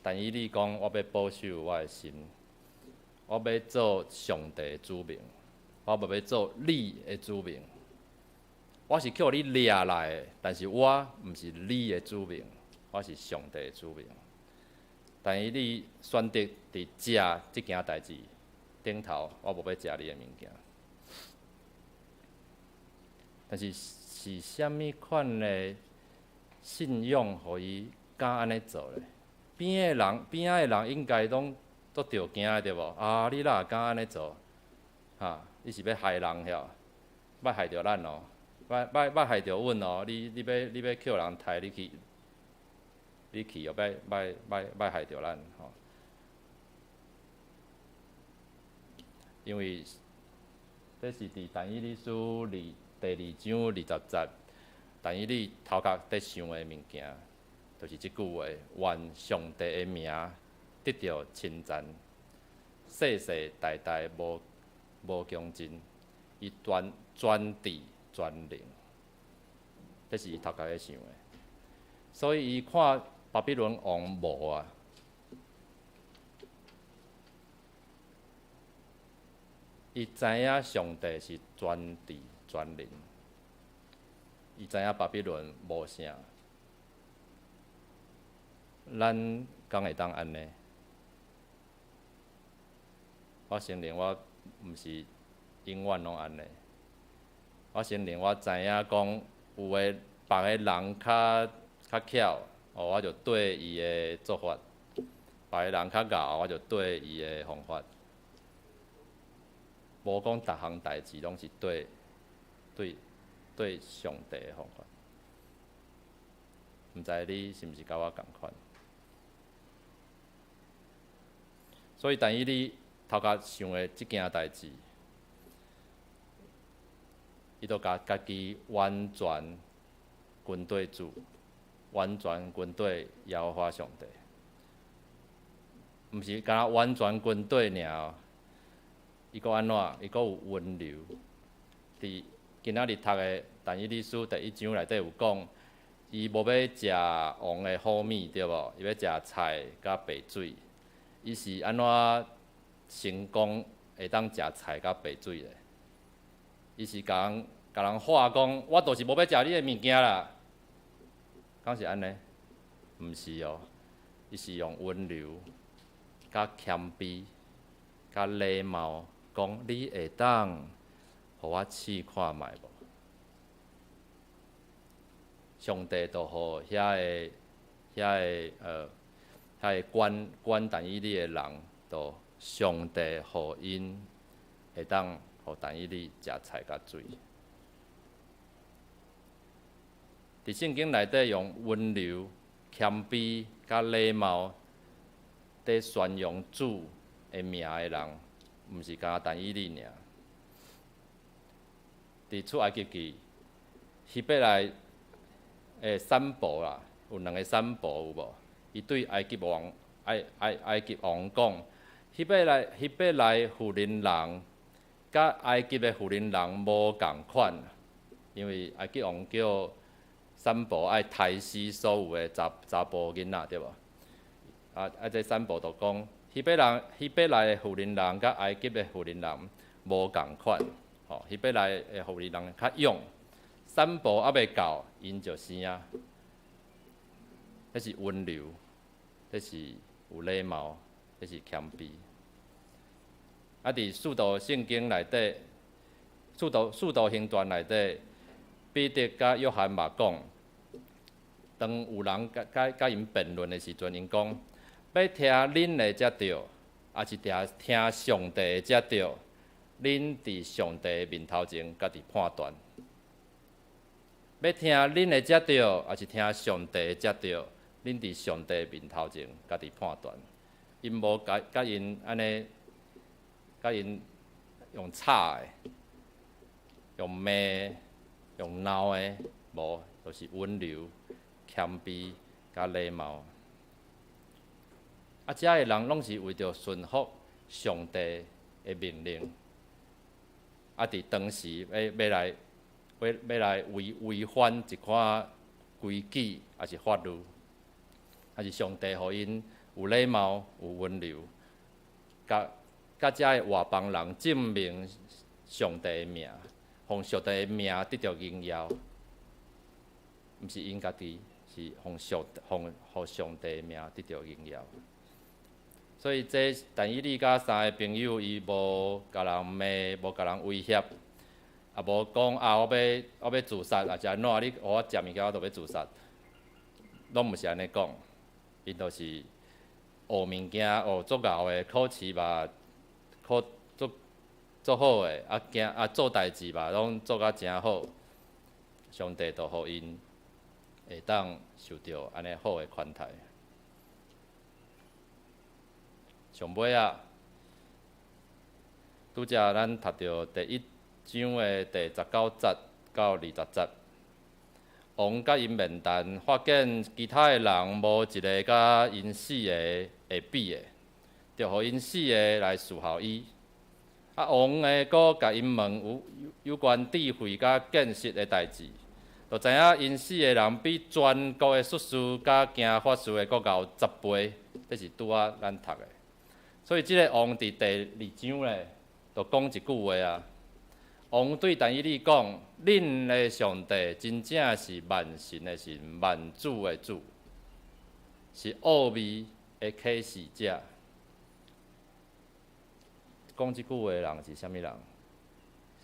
但以理講，我欲保守我的心，我欲做上帝的子民，我無欲做你的子民。我是予你掠來的，但是我毋是你的子民，我是上帝的子民。但以理選擇佇食這件代誌頂頭，我無欲食你的物件。但是是啥物款的信仰，予伊敢按呢做咧？邊仔的人應該攏足著驚的對無？啊，你哪會敢按呢做？哈，你是欲害人遐？欲害著咱哦，欲害著阮哦！你欲叫人刣你去，你去哦，欲害著咱吼。因為這是佇但以理書第二章20節，但以理頭殼佇想的物件，就是這句話：願上帝的名得著稱讚，世世代代無窮盡，伊全智全能，這是伊頭殼咧想的。所以伊看巴比倫王無啊，伊知影上帝是全智全能，伊知影巴比倫無啥，咱敢會當按呢？我承認我毋是永遠攏按呢。我承認我知影講有的別个人較巧，哦，我就綴伊的做法；別个人較𠢕，我就綴伊的方法。無講逐項代誌攏是綴上帝的方法。毋知你是毋是佮我仝款？所以，但以理頭殼想的這件代誌，伊就共家己完全跟綴主，完全跟綴耶和華上帝，毋是干焦完全跟綴爾哦。伊閣按怎？伊閣有溫柔。佇今仔日讀的但以理書第一章內底有講，伊無欲食王的好物，對無？伊欲食菜佮白水。伊是按怎成功會當食菜佮白水的？伊是共人話講，我就是無欲食你的物件啦。敢是按呢？毋是哦，伊是用溫柔、佮謙卑、佮禮貌，講你會當予我試看覓無？上帝就予遐個管管但以理的人，就上帝予𪜶會當予但以理食菜佮水。佇聖經內底用溫柔、謙卑、佮禮貌，佇宣揚主的名的人，毋是干焦但以理爾。佇出埃及記，希伯來的散婆啦，有兩个散婆有無？伊對埃及王講，希伯來婦人人，佮埃及的婦人人無仝款，因為埃及王叫散婆愛刣死所有的查埔囡仔，對無？這散婆就講，希伯來的婦人人佮埃及的婦人人無仝款，吼，希伯來的婦人人較勇。散婆猶未到，𪜶就生啊。這是溫柔，這是有禮貌，這是謙卑。佇使徒聖經內底，使徒行傳內底，彼得佮約翰嘛講，當有人佮𪜶辯論的時陣，𪜶講欲聽恁的才對，抑是聽上帝的才對？恁佇上帝面頭前家己判斷。欲聽恁的才對，抑是聽上帝的才對？恁佇上帝面頭前家己判斷。𪜶無共𪜶按呢，共𪜶用吵的，用罵，用鬧的，無，就是溫柔、謙卑、佮禮貌。遮的人攏是為著順服上帝的命令，佇當時欲來違反一寡規矩，抑是法律，抑是上帝予𪜶有禮貌、有溫柔，共遮的外邦人證明上帝的名，予上帝的名得著榮耀，毋是𪜶家己，是予上帝的名得著榮耀。所以這但以理佮三个朋友，伊無共人罵，無共人威脅，也無講啊，我欲自殺，抑是按怎？你予我食物件，我就欲自殺，攏毋是按呢講。𪜶就是學物件，學足𠢕的，考試嘛考足好的，行做代誌嘛，攏做甲誠好。上帝就予𪜶會當受著按呢好的寬待。上尾仔，拄才咱讀著第一章的第19節到20節，王佮𪜶面談，發現其他的人無一个佮𪜶四个會比的，就予𪜶四个來侍候伊。王呢，閣共𪜶問有關智慧佮見識的代誌，就知影𪜶四个人比全國的術士佮行法術的閣𠢕10倍，這是拄仔咱讀的。所以，這个王佇第二章咧，就講一句話啊。王對但以理講：恁的上帝真正是萬神的神，萬主的主，是奧秘的啟示者。講這句話的人是啥物人？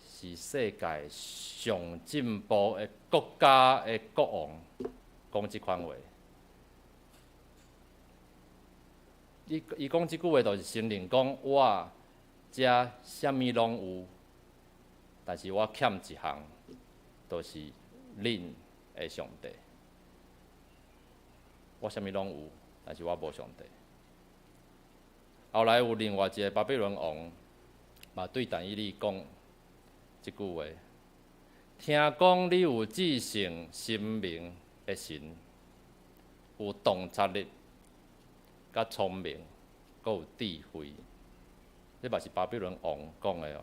是世界上進步的國家的國王，講這款話。伊講這句話，就是承認講我遮啥物攏有，但是我欠一項，就是恁的上帝。我啥物攏有，但是我無上帝。後來有另外一个巴比倫王，嘛對但以理講這句話：聽講你有至聖神明的神，有洞察力、佮聰明，閣有智慧。這嘛是巴比倫王講的哦。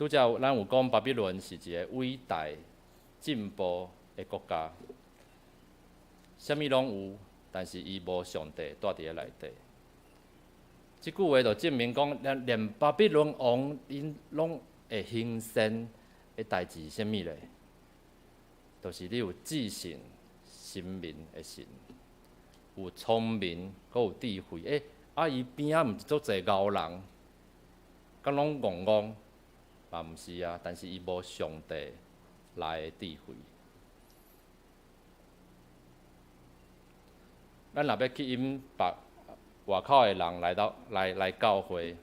拄才咱有講巴比倫是一个偉大進步的國家，啥物攏有，但是伊無上帝蹛佇咧內底。這句話就證明講，連巴比倫王𪜶攏會行善的代誌是啥物咧？就是你有至聖神明的神，有聰明，閣有智慧。欸，啊，伊邊仔毋是足濟𠢕人，敢攏戇戇？嘛毋是啊，但是伊無上帝來的智慧。咱若欲吸引別外口的人來到來來教會，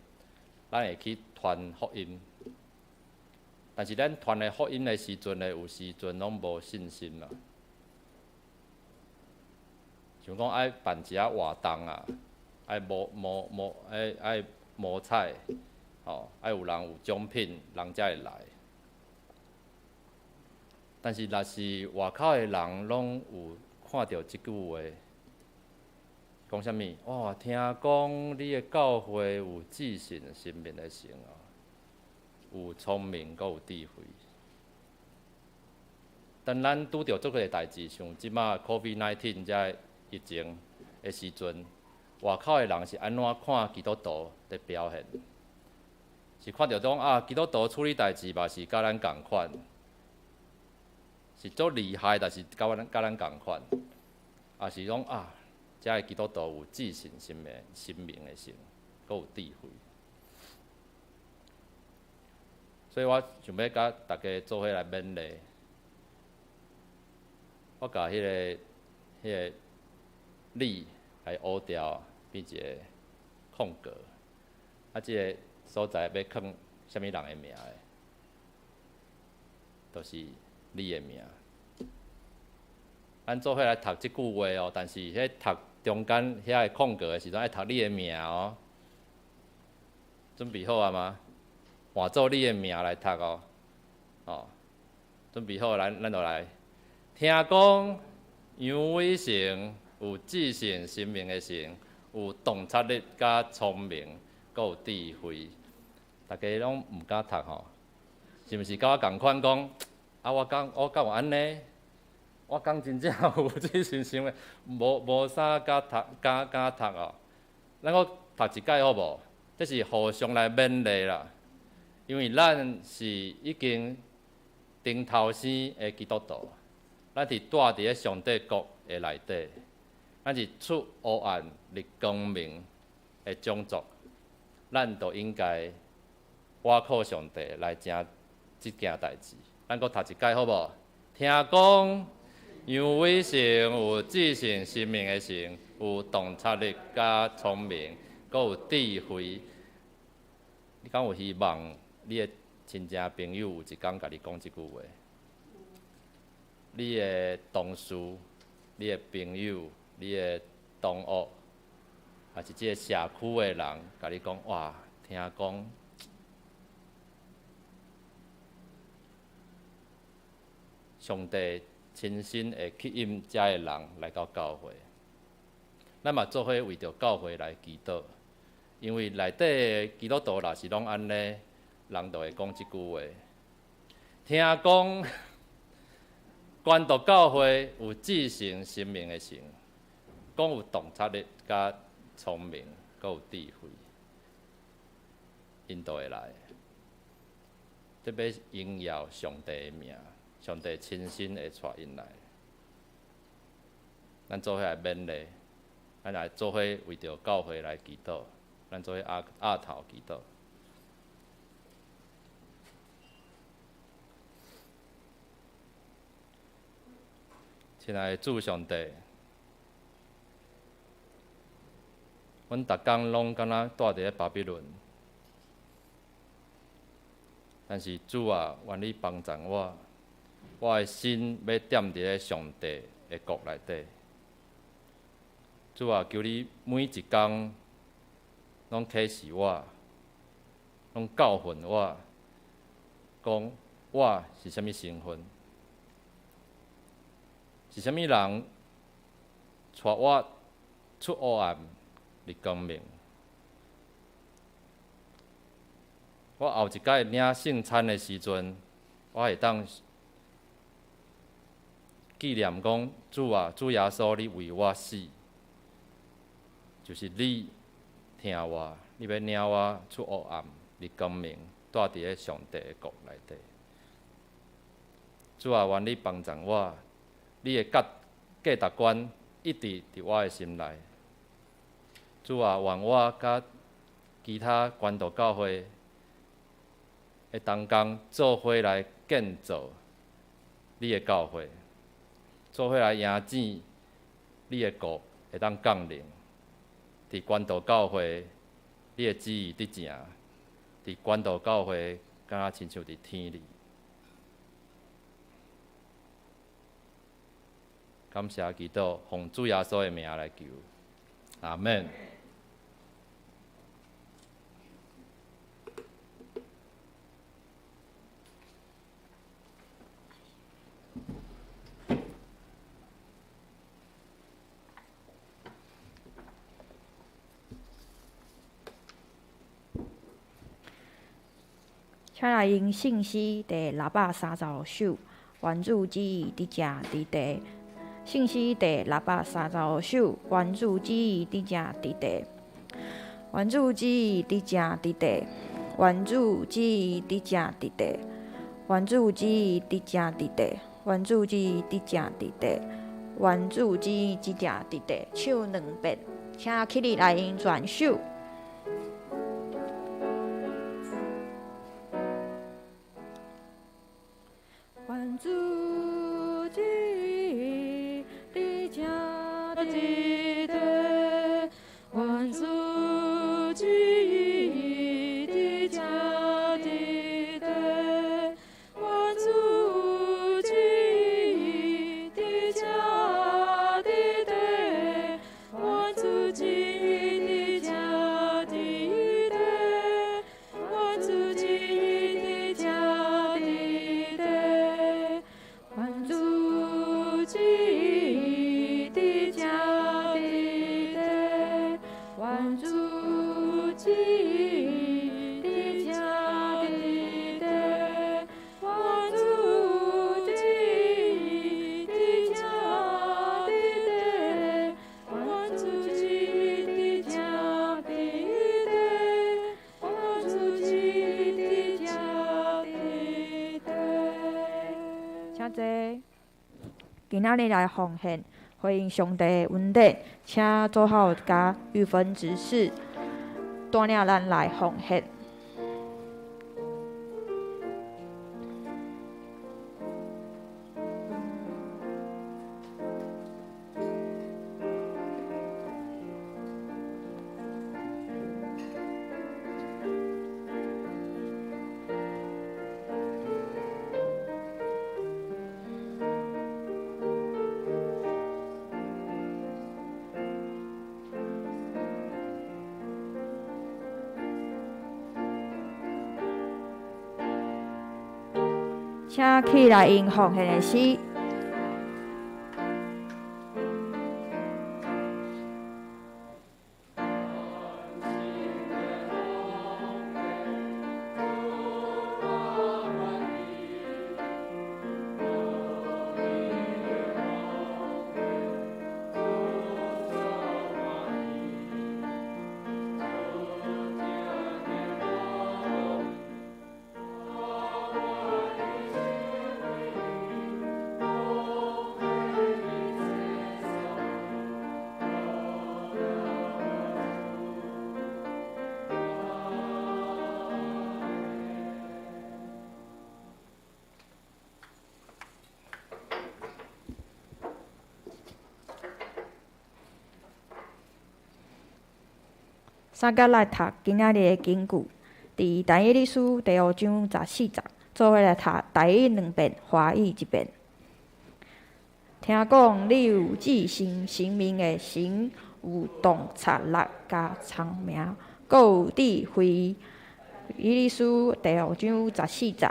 咱會去傳福音。但是咱傳的福音的時陣呢，有時陣攏無信心嘛。像講愛辦一下活動啊，愛摸摸摸，愛愛摸彩，吼，愛有人有獎品，人才會來。但是若是外口的人攏有看著這句話，講啥物？哦，聽講你的教會有至聖神明的神哦，有聰明，閣有智慧。當咱拄著足濟代誌，像這馬 COVID-19 這疫情的時陣，外口的人是按怎看基督徒的表現？是看著講啊，基督徒處理代誌嘛是佮咱仝款，是足厲害，但是佮咱仝款，抑是講啊，遮的基督徒有至聖神明、神明的神，閣有智慧。所以我想欲佮大家做伙來勉勵。我共彼个你來烏掉，變一个空格。啊，這个所在欲囥啥物人的名的，就是你的名。咱做伙來讀這句話哦，但是彼讀中間遐个空格的時陣，愛讀你的名哦。準備好啊嗎？換做你的名來讀哦。哦，準備好，咱就來。聽講楊偉成有至聖神明的神，有洞察力、佮聰明，閣有智慧。大家攏毋敢讀吼，是毋是佮我仝款講？啊，我敢有按呢？我敢真正有至聖神明，無啥敢讀，敢讀哦。咱閣讀一擺好無？這是互相來勉勵啦，因為咱是已經頂頭生的基督徒，咱是蹛佇咧上帝國的內底，咱是出黑暗入光明的種族，咱就應該倚靠上帝來成這件代誌。咱閣讀一擺好無？聽講楊偉成有至聖神明的神，有洞察力、佮聰明，閣有智慧。你敢有希望你的親戚朋友有一工共你講這句話？你的同事、你的朋友、你的同學，抑是這个社區的人，共你講，哇，聽講上帝親身會吸引遮的人來到教會。咱嘛做伙為著教會來祈禱，因為內底的基督徒若是攏按呢，人就會講這句話。聽講關渡教會有至聖神明的神，講有洞察力、佮聰明、閣有智慧，𪜶就會來。這欲榮耀上帝的名，上帝親身會帶𪜶來。咱做伙來勉勵，咱來做伙為著教會來祈禱，咱做伙額頭祈禱。親愛的主上帝，阮逐工攏敢若蹛佇咧巴比倫，但是主啊，願你幫助我，我的心欲踮佇咧上帝的國內底。主啊，求你每一工攏啟示我，攏教訓我，講我是啥物身份，是啥物人帶我出黑暗入光明。我後一擺領聖餐的時陣，我會當紀念講主啊，主耶穌，你為我死，就是你疼我，你欲領我出黑暗入光明，蹛佇咧上帝的國內底。主啊，願你幫助我，你的價值觀一直佇我的心內。主啊，願我佮其他關渡教會的同工做伙來建造你的教會，做伙來迎接你的國會當降臨。佇關渡教會，你的旨意佇成；佇關渡教會，敢若親像佇天裡。感謝基督，奉主耶穌的名來求，阿們。請來用聖詩第635首，願主旨意佇正佇地。聖詩第635首，願主旨意佇正佇地。願主旨意佇正佇地。願主旨意佇正佇地。願主旨意佇正佇地。願主旨意佇正佇地。願主旨意佇正佇地。唱兩遍，請起立來用全首。願主旨意佇正佇地，願主旨意佇正佇地，願主旨意佇正佇地，願主旨意佇正佇地，願主旨意佇正佇地，願主旨意佇正佇地，願主旨意佇正佇地，願主旨意佇正佇地，願主旨意佇正佇地，願主旨意佇正佇地。請坐。今仔日來奉獻，回應上帝的恩典，請做好佮玉芬執事帶領咱來奉獻。請起來用奉獻的詩。三甲來讀今仔日的經句，佇但以理書第五章十四節，做伙來讀台語兩遍，華語一遍。聽講你有至聖神明的神，有洞察力佮聰明，閣有智慧。以理書第五章十四節，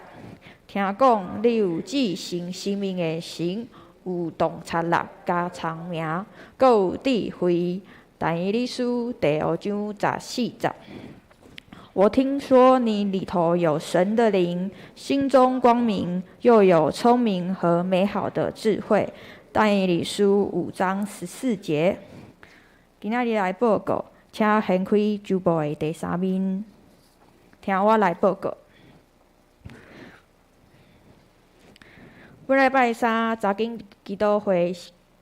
聽講你有至聖神明的神，有洞察力佮聰明，閣有智慧。但以理書第五章十四節，我聽說你裡頭有神的靈，心中光明，又有聰明和美好的智慧。但以理書5章14節。今仔日來報告，請掀開周報的第三面，聽我來報告。本禮拜三查經祈禱會，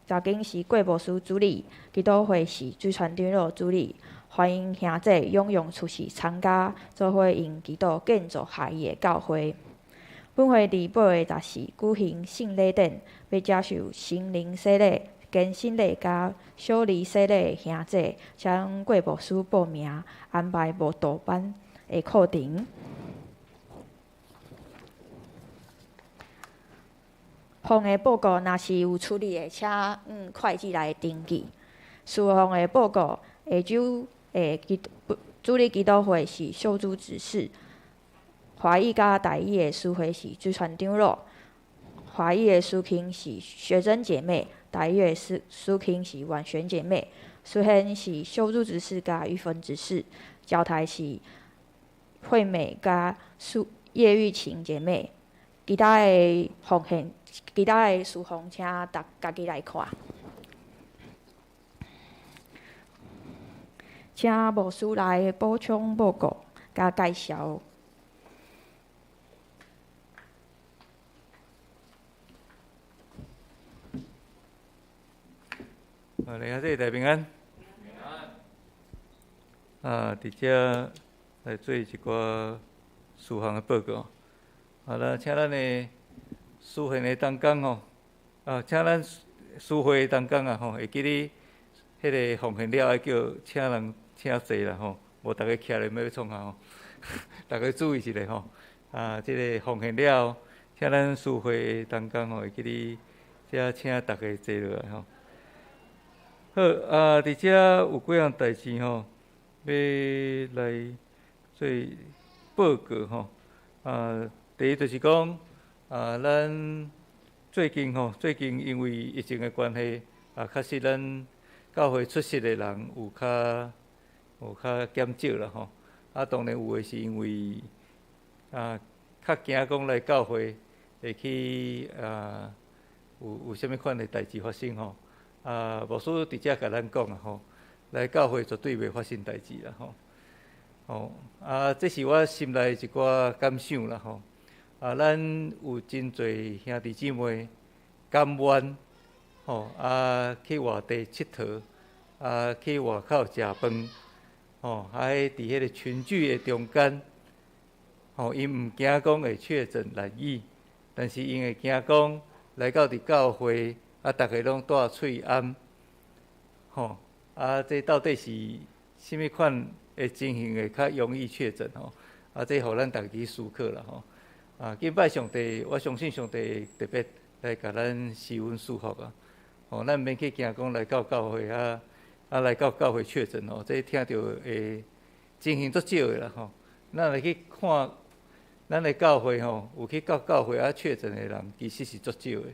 查經是郭牧師主理，祈禱會是水川長老主理。歡迎兄弟踴躍出席參加，做伙用祈禱建造下伊的教會。本會佇8月14舉行聖禮典，欲接受成人洗禮、堅振禮佮小兒洗禮的兄弟，請郭牧師報名安排慕道班的課程。奉的報告若是有處理的，請會計來登記。事奉的報告，下晝的主日祈禱會是小組執事，華語佮台語的司會是水川長老，華語的司卿是學珍姐妹，台語的司卿是婉璇姐妹，司獻是小組執事佮玉芬執事，交代是惠美佮葉玉琴姐妹，其他的奉獻，其他的事奉，請逐家己來看。請牧師來補充報告佮介紹。啊，弟兄姊妹平安。啊，佇遮來做一寡事項的報告。啊，咱請咱的司獻的同工吼，啊，請咱司會的同工啊吼，會記得彼个奉獻了愛叫請人請坐啦吼，無逐家徛咧欲創啥吼，逐家注意一下吼。啊，這个奉獻了，請咱司會的同工吼，會記得遮請逐家坐落來吼。好，啊，佇遮有幾項代誌吼，欲來做報告吼。啊，第一就是講，啊，咱最近吼，最近因為疫情的關係，啊，確實咱教會出席的人有較減少啦吼。啊，當然有的是因為啊，較驚講來教會會去啊，有啥物款的代誌發生吼。啊，牧師佇遮共咱講啊吼，來教會絕對袂發生代誌啦吼。吼啊，這是我心內一寡感想啦吼。啊，咱有真濟兄弟姊妹甘願吼啊，去外地𨑨迌，啊，去外口食飯，吼，啊，佇彼个群聚的中間，吼，𪜶毋驚講會確診染疫，但是𪜶會驚講來到佇教會。啊！逐家攏戴喙罨，吼！啊，這到底是啥物款的情形會較容易確診吼？啊，這予咱逐家去思考啦吼！啊，敬拜上帝，我相信上帝特別來共咱施恩賜福啊！吼，咱毋免去驚講來到教會啊，啊來到教會確診吼，這聽著會情形足少的啦吼。咱來去看咱的教會吼，有去到教會啊確診的人，其實是足少的。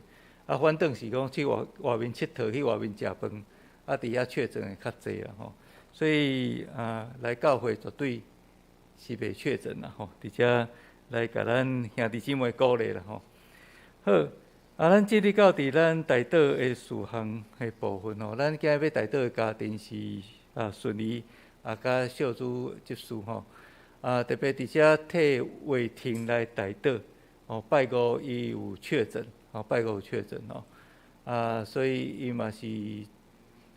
啊，反轉是講去外外面𨑨迌，去外面食飯，啊，佇遐確診的較濟啦吼。所以啊，來教會絕對是袂確診啦吼。佇遮來共咱兄弟姊妹鼓勵啦吼。好，啊，咱進入到佇咱代禱的事項的部分吼。咱今日欲代禱的家庭是啊順利啊，佮小主執事吼。啊，特別佇遮替魏婷來代禱哦，拜五伊有確診。哦，拜五有確診哦，啊，所以伊嘛是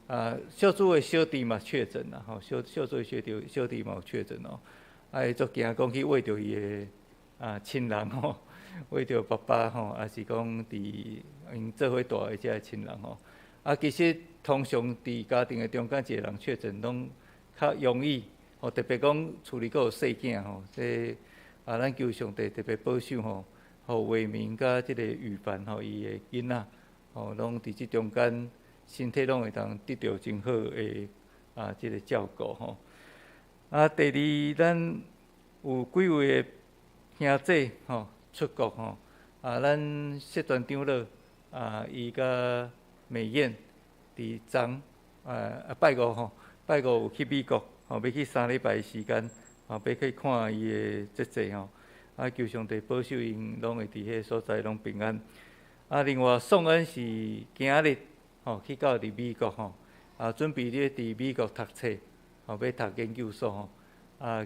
啊，小主的小弟嘛確診啦，吼，小小主的小弟小弟嘛有確診哦，啊，伊足驚講去秽著伊的啊親人吼，秽著爸爸吼，抑是講佇𪜶做伙蹛的這个親人吼，啊，其實通常佇家庭的中間一個人確診，攏較容易，吼，特別講厝裡閣有細囝吼，這啊，咱求上帝特別保守吼。予魏明佮這个雨凡吼，伊的囡仔吼，攏佇這中間身體攏會當得著真好的啊，這个照顧吼。啊，第二，咱有幾位的兄弟吼出國吼，啊，咱謝傳長老啊，伊佮美燕佇昨啊拜五吼，拜五有去美國吼，欲去3禮拜時間，欲去看伊的姐姐吼。求上帝保守𪜶攏會佇彼个所在攏平安。另外宋恩是今仔日吼去到佇美國吼，準備咧佇美國讀冊，吼欲讀研究所吼。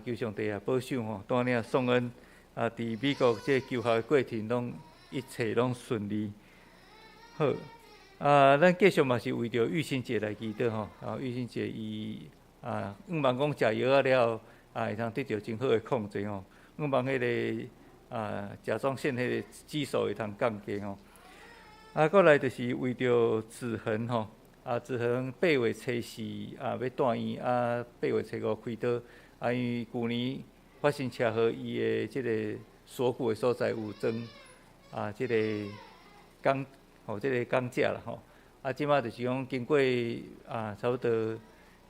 求上帝也保守吼，帶領宋恩佇美國這個求學的過程攏一切攏順利。好，咱繼續嘛是為著玉清姐來祈禱吼。玉清姐伊向望講食藥仔了後，會通得著真好的控制吼。向望彼个甲狀腺彼個激素會通降低吼。閣來就是為著子恆吼，子恆八月初四欲住院，八月初五開刀。因為舊年發生車禍，伊的這个鎖骨的所在有裝這个鋼吼，這个鋼架啦吼。這馬就是講經過差不多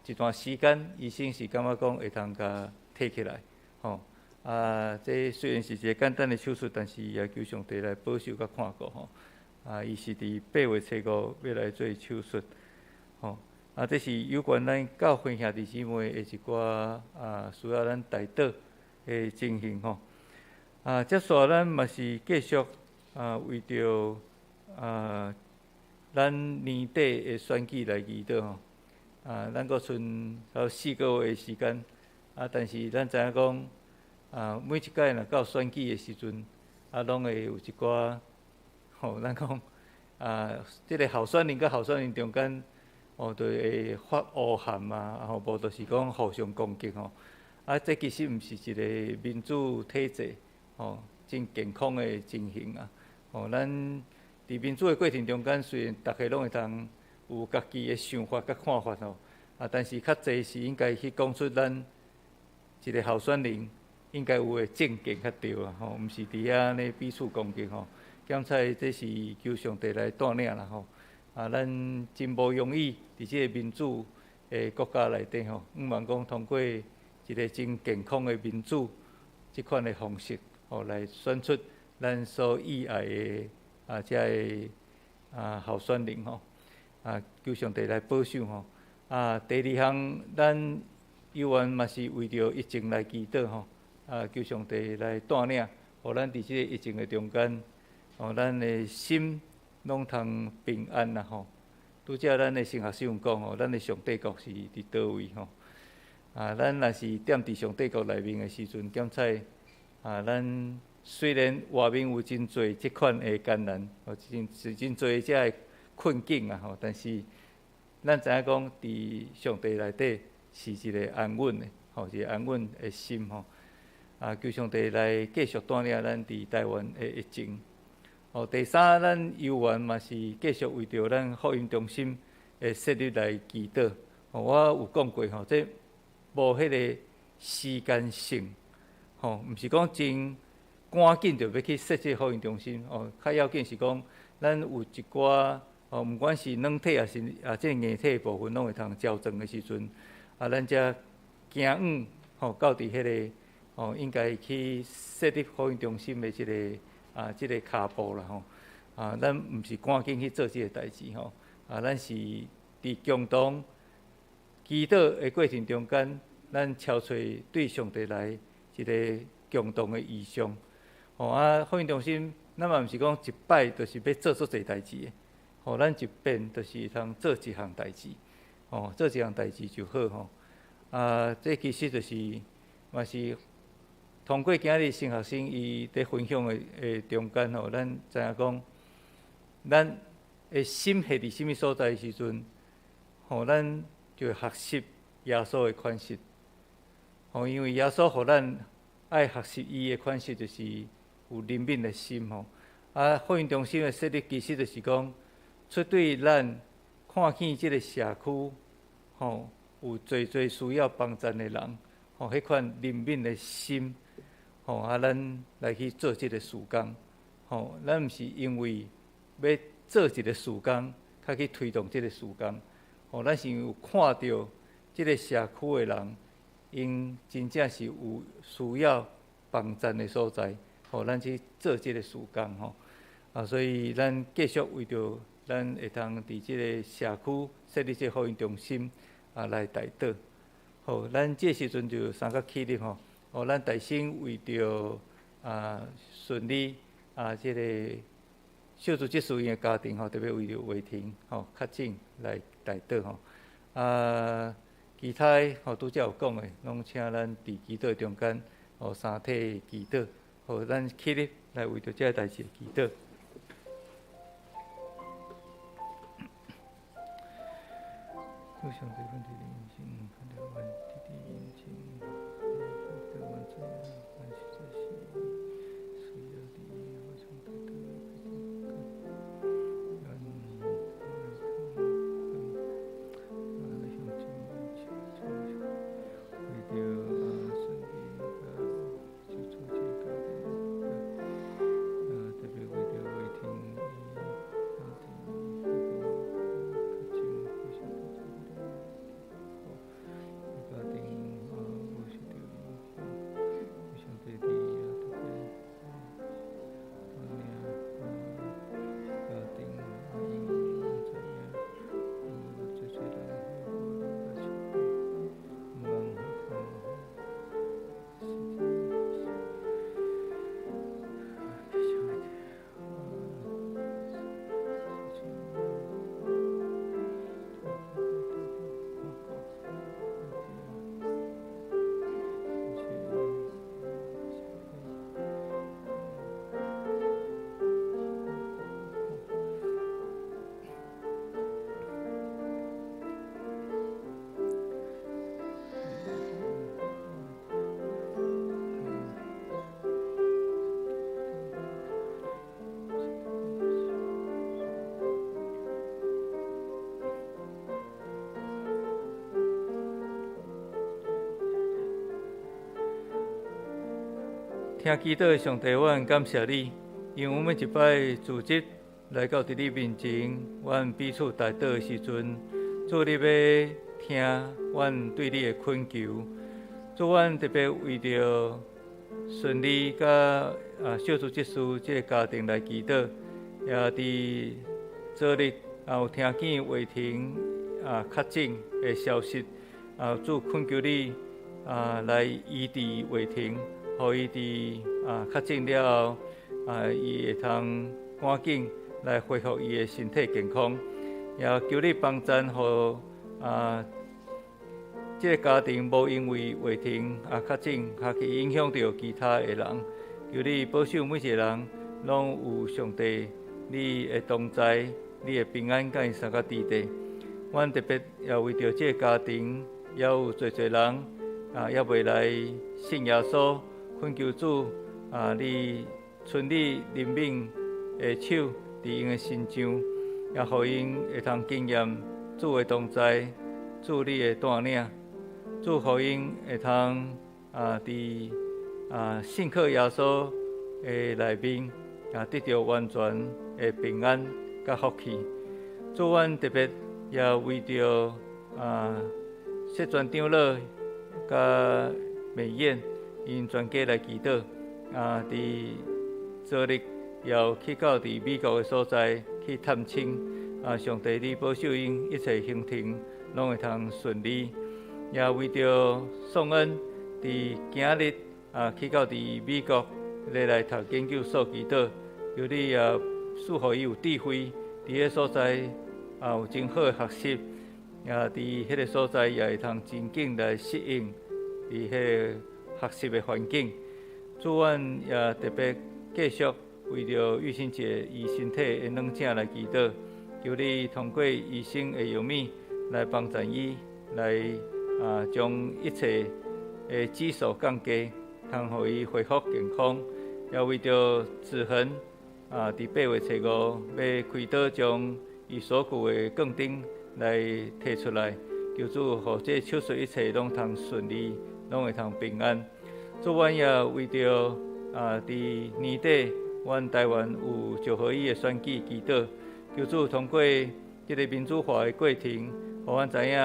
一段時間，醫生是感覺講會通共提起來，吼。這雖然是一个簡單的手術，但是也求上帝來保守佮看顧吼。伊是佇八月初五欲來做手術，吼。這是有關咱教會兄弟姊妹的一寡需要咱代禱的情形吼。接續咱嘛是繼續為著咱年底的選舉來祈禱吼。咱閣賰差4個月的時間，但是咱知影講，每一擺若到選舉的時陣，攏會有一寡吼，咱講這个候選人佮候選人中間，就會發烏函啊，吼，無就是講互相攻擊吼。這其實毋是一个民主體制，吼，真健康的情形啊。吼，咱佇民主的過程中間，雖然逐个攏會通有家己的想法佮看法吼，但是較濟是應該去講出咱一个候選人應該有的政見較對啊，吼，毋是佇遐按呢彼此攻擊吼。檢採這是求上帝來帶領啦吼。咱真無容易佇這个民主的國家內底吼，向望講通過一个真健康的民主這款的方式，吼，來選出咱所意愛的這个候選人吼。求上帝來保守吼。第二項，咱猶原嘛是為著疫情來祈禱吼。求上帝來帶領，予咱佇這个疫情的中間，吼，咱的心攏通平安啦吼。拄才咱的神學師有講吼，咱的上帝國是佇佗位吼。咱若是踮佇上帝國內面的時陣，檢採咱雖然外面有真濟這款的艱難，哦，真是真濟這个困境啊吼，但是咱知影講，佇上帝內底是一个安穩的，吼，一个安穩的心吼。求上帝來繼續帶領咱佇台灣的疫情。哦，第三，咱猶原嘛是繼續為著咱福音中心的設立來祈禱。哦，我有講過吼，這無彼个時間性，吼，毋是講真趕緊就欲去設這個福音中心。哦，較要緊是講，咱有一寡哦，毋管是軟體抑是這個硬體的部分，攏會通交裝的時陣，咱才行往吼到佇彼个吼應該去設立福音中心的這个跤步啦吼。咱毋是趕緊去做這个代誌吼。咱是佇共同祈禱的過程中間，咱敲揣對上帝來一个共同的異象。吼福音中心，咱嘛毋是講一擺就是欲做足濟代誌的。吼，咱一遍就是會通做一項代誌。吼，做一項代誌就好吼。這其實就是嘛是通過今日新學生伊佇分享的中間吼，咱知影講，咱的心繫佇啥物所在的時陣，吼，咱就會學習耶穌的款式。吼，因為耶穌予咱愛學習伊的款式，就是有憐憫的心吼。福音中心的設立，其實就是講，出對咱看見這个社區，吼，有濟濟需要幫贊的人，吼，彼款憐憫的心，吼，咱來去做這个事工，吼，咱毋是因為欲做一个事工，才去推動這个事工，吼，咱是因為有看著這个社區的人，𪜶真正是有需要幫贊的所在，吼，咱去做這个事工，吼，所以咱繼續為著咱會通佇這个社區設立這個福音中心，來代禱。好，咱這時陣就三角起立吼，哦，咱大聲為著順利這个小組執事𪜶的家庭吼，特別為著偉霆吼確診來代禱吼。其他吼拄才有講的，攏請咱佇祈禱中間吼三體祈禱，予咱起立來為著這个代誌祈禱。聽祈禱的上帝，阮感謝你，因為阮每一擺組織來到佇你面前，阮彼此代禱的時陣，主你欲聽阮對你的懇求。主，阮特別為著順利佮小組執事這个家庭來祈禱，也佇昨日有聽見偉霆確診的消息，主懇求你來醫治偉霆。予伊佇確診了後，伊會通趕緊來恢復伊的身體健康，也求你幫贊，予這个家庭無因為偉霆確診，去影響著其他的人。求你保守每一个人，攏有上帝你的同在，你的平安佮𪜶相佮佇底。阮特別也為著這个家庭，也有濟濟人猶未來信耶穌。懇求主你伸你憐憫的手佇𪜶的身上，也予𪜶會通經驗主的同在，主你的帶領，主予𪜶會通佇信靠耶穌的內面，也得著完全的平安佮福氣。主，阮特別也為著謝全長老佮美燕。𪜶全家來祈禱，佇昨日也有去到佇美國的所在去探親，上帝你保守𪜶一切行程攏會通順利，也為著宋恩佇今日去到佇美國咧來讀研究所祈禱，求你也賜予伊有智慧，佇彼所在有真好的學習，也佇彼个所在也會通真緊來適應佇彼个學習的環境。主，阮也特別繼續為著玉心姐伊身體的軟症來祈禱，求你通過醫生的藥物來幫助伊，來將一切的指數降低，通予伊恢復健康。也為著子恆佇8月初5欲開刀將伊鎖骨的鋼釘來提出來，求主予這手術一切攏通順利，攏會通平安。主，阮也為著佇年底，阮台灣有九合一的選舉祈禱，求主通過這个民主化的過程，予阮知影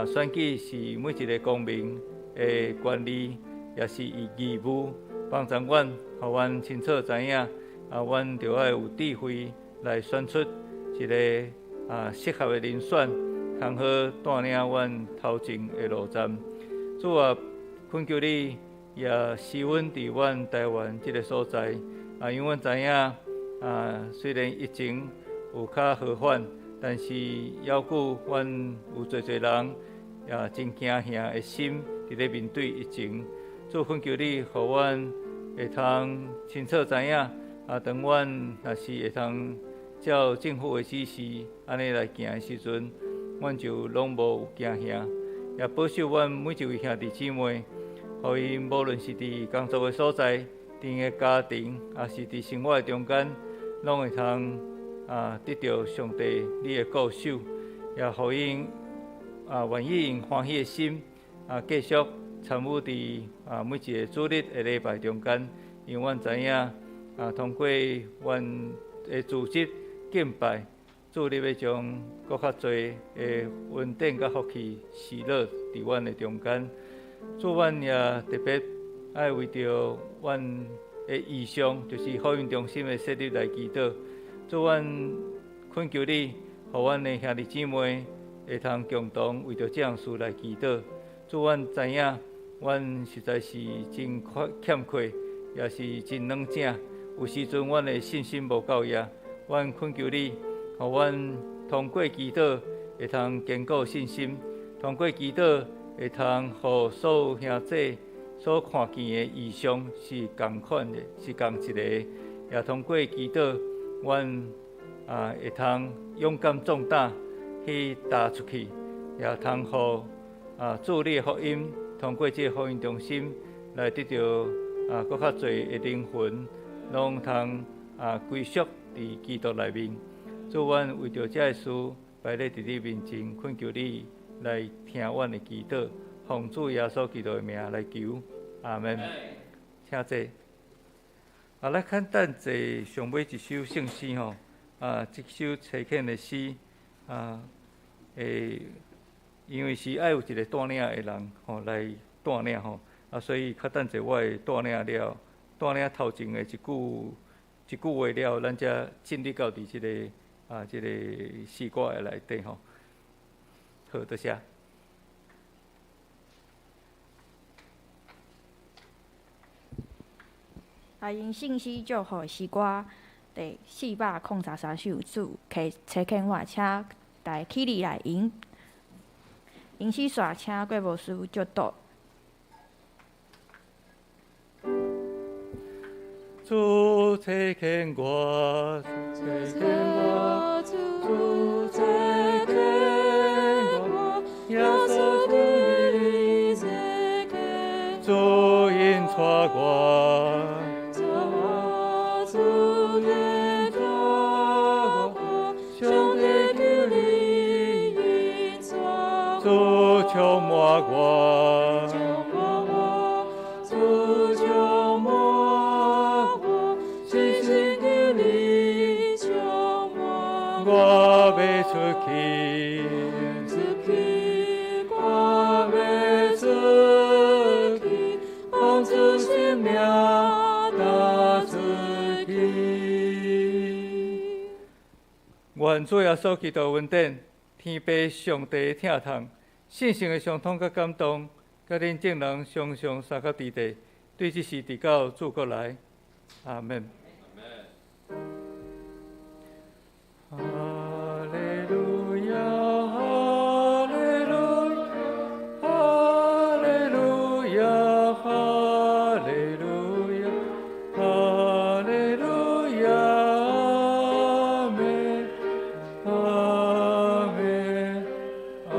選舉是每一个公民的權利，也是伊義務，幫助阮，予阮清楚知影阮著愛有智慧來選出一个適合的人選，通好帶領阮頭前的路站。主啊，懇求你也施恩佇阮台灣這个所在。啊，因為阮知影，啊，雖然疫情有較和緩，但是猶閣阮有濟濟人也真驚嚇的心，佇咧面對疫情。主懇求你，予阮會通清楚知影，啊，當阮若是會通照政府的指示，按呢來行的時陣，阮就攏無有驚嚇。也保守阮每一位兄弟姊妹，予𪜶無論是佇工作的所在，佇𪜶的家庭，抑是佇生活的中間，攏會通啊得著上帝你的顧守，也予𪜶啊願意用歡喜的心啊繼續參與佇啊每一个主日的禮拜中間，因為阮知影啊通過阮的組織敬拜，主你欲將閣較濟的恩典佮福氣施落佇阮的中間。主，阮也特別愛為著阮的異象，就是福音中心的設立來祈禱。主，阮懇求你，予阮的兄弟姊妹會通共同為著這項事來祈禱。主，阮知影，阮實在是真欠缺，也是真軟正。有時陣阮的信心無夠額，阮懇求你，予阮通過祈禱會通堅固信心，通過祈禱會通予所有兄弟所看見的異象是仝款的，是仝一个。也通過祈禱，阮啊會通勇敢壯膽去踏出去，也通予啊主你的福音通過這个福音中心來得著啊閣較濟的靈魂，攏通啊歸屬佇基督內面。主，阮為著這个事擺咧佇你面前，懇求你來聽阮的祈禱，奉主耶穌基督的名來求，阿門。請坐。啊，咱看等坐上尾一首聖詩吼，啊，這首差遣的詩，啊，因為是愛有一個帶領的人吼來帶領吼，啊，所以較等者我會帶領了，帶領頭前的一句一句話了，咱才進入到佇這个啊這个詩歌的內底吼。好，多謝。來用信息祝福的詩歌第403首，主差遣我，請大家起立來迎。吟詩煞請郭牧師祝禱。主差遣我，差遣我，主差遣我，耶穌求你差遣，主引帶我，主引帶我，上帝求你引帶我，主充滿我，主充滿我，信心求你充滿我，我欲出去，出去，我欲出去，奉主聖名踏出去。願主耶穌基督恩典，天父上帝疼痛，聖神的相通佮感動，佮恁眾人常常相佮佇地，對這時直到主閣來。阿門。哈利路亞，哈利路亞，哈利路亞，哈利路亞，哈利路亞，阿門，阿門，阿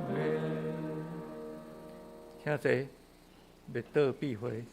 門。請坐，默禱閉會。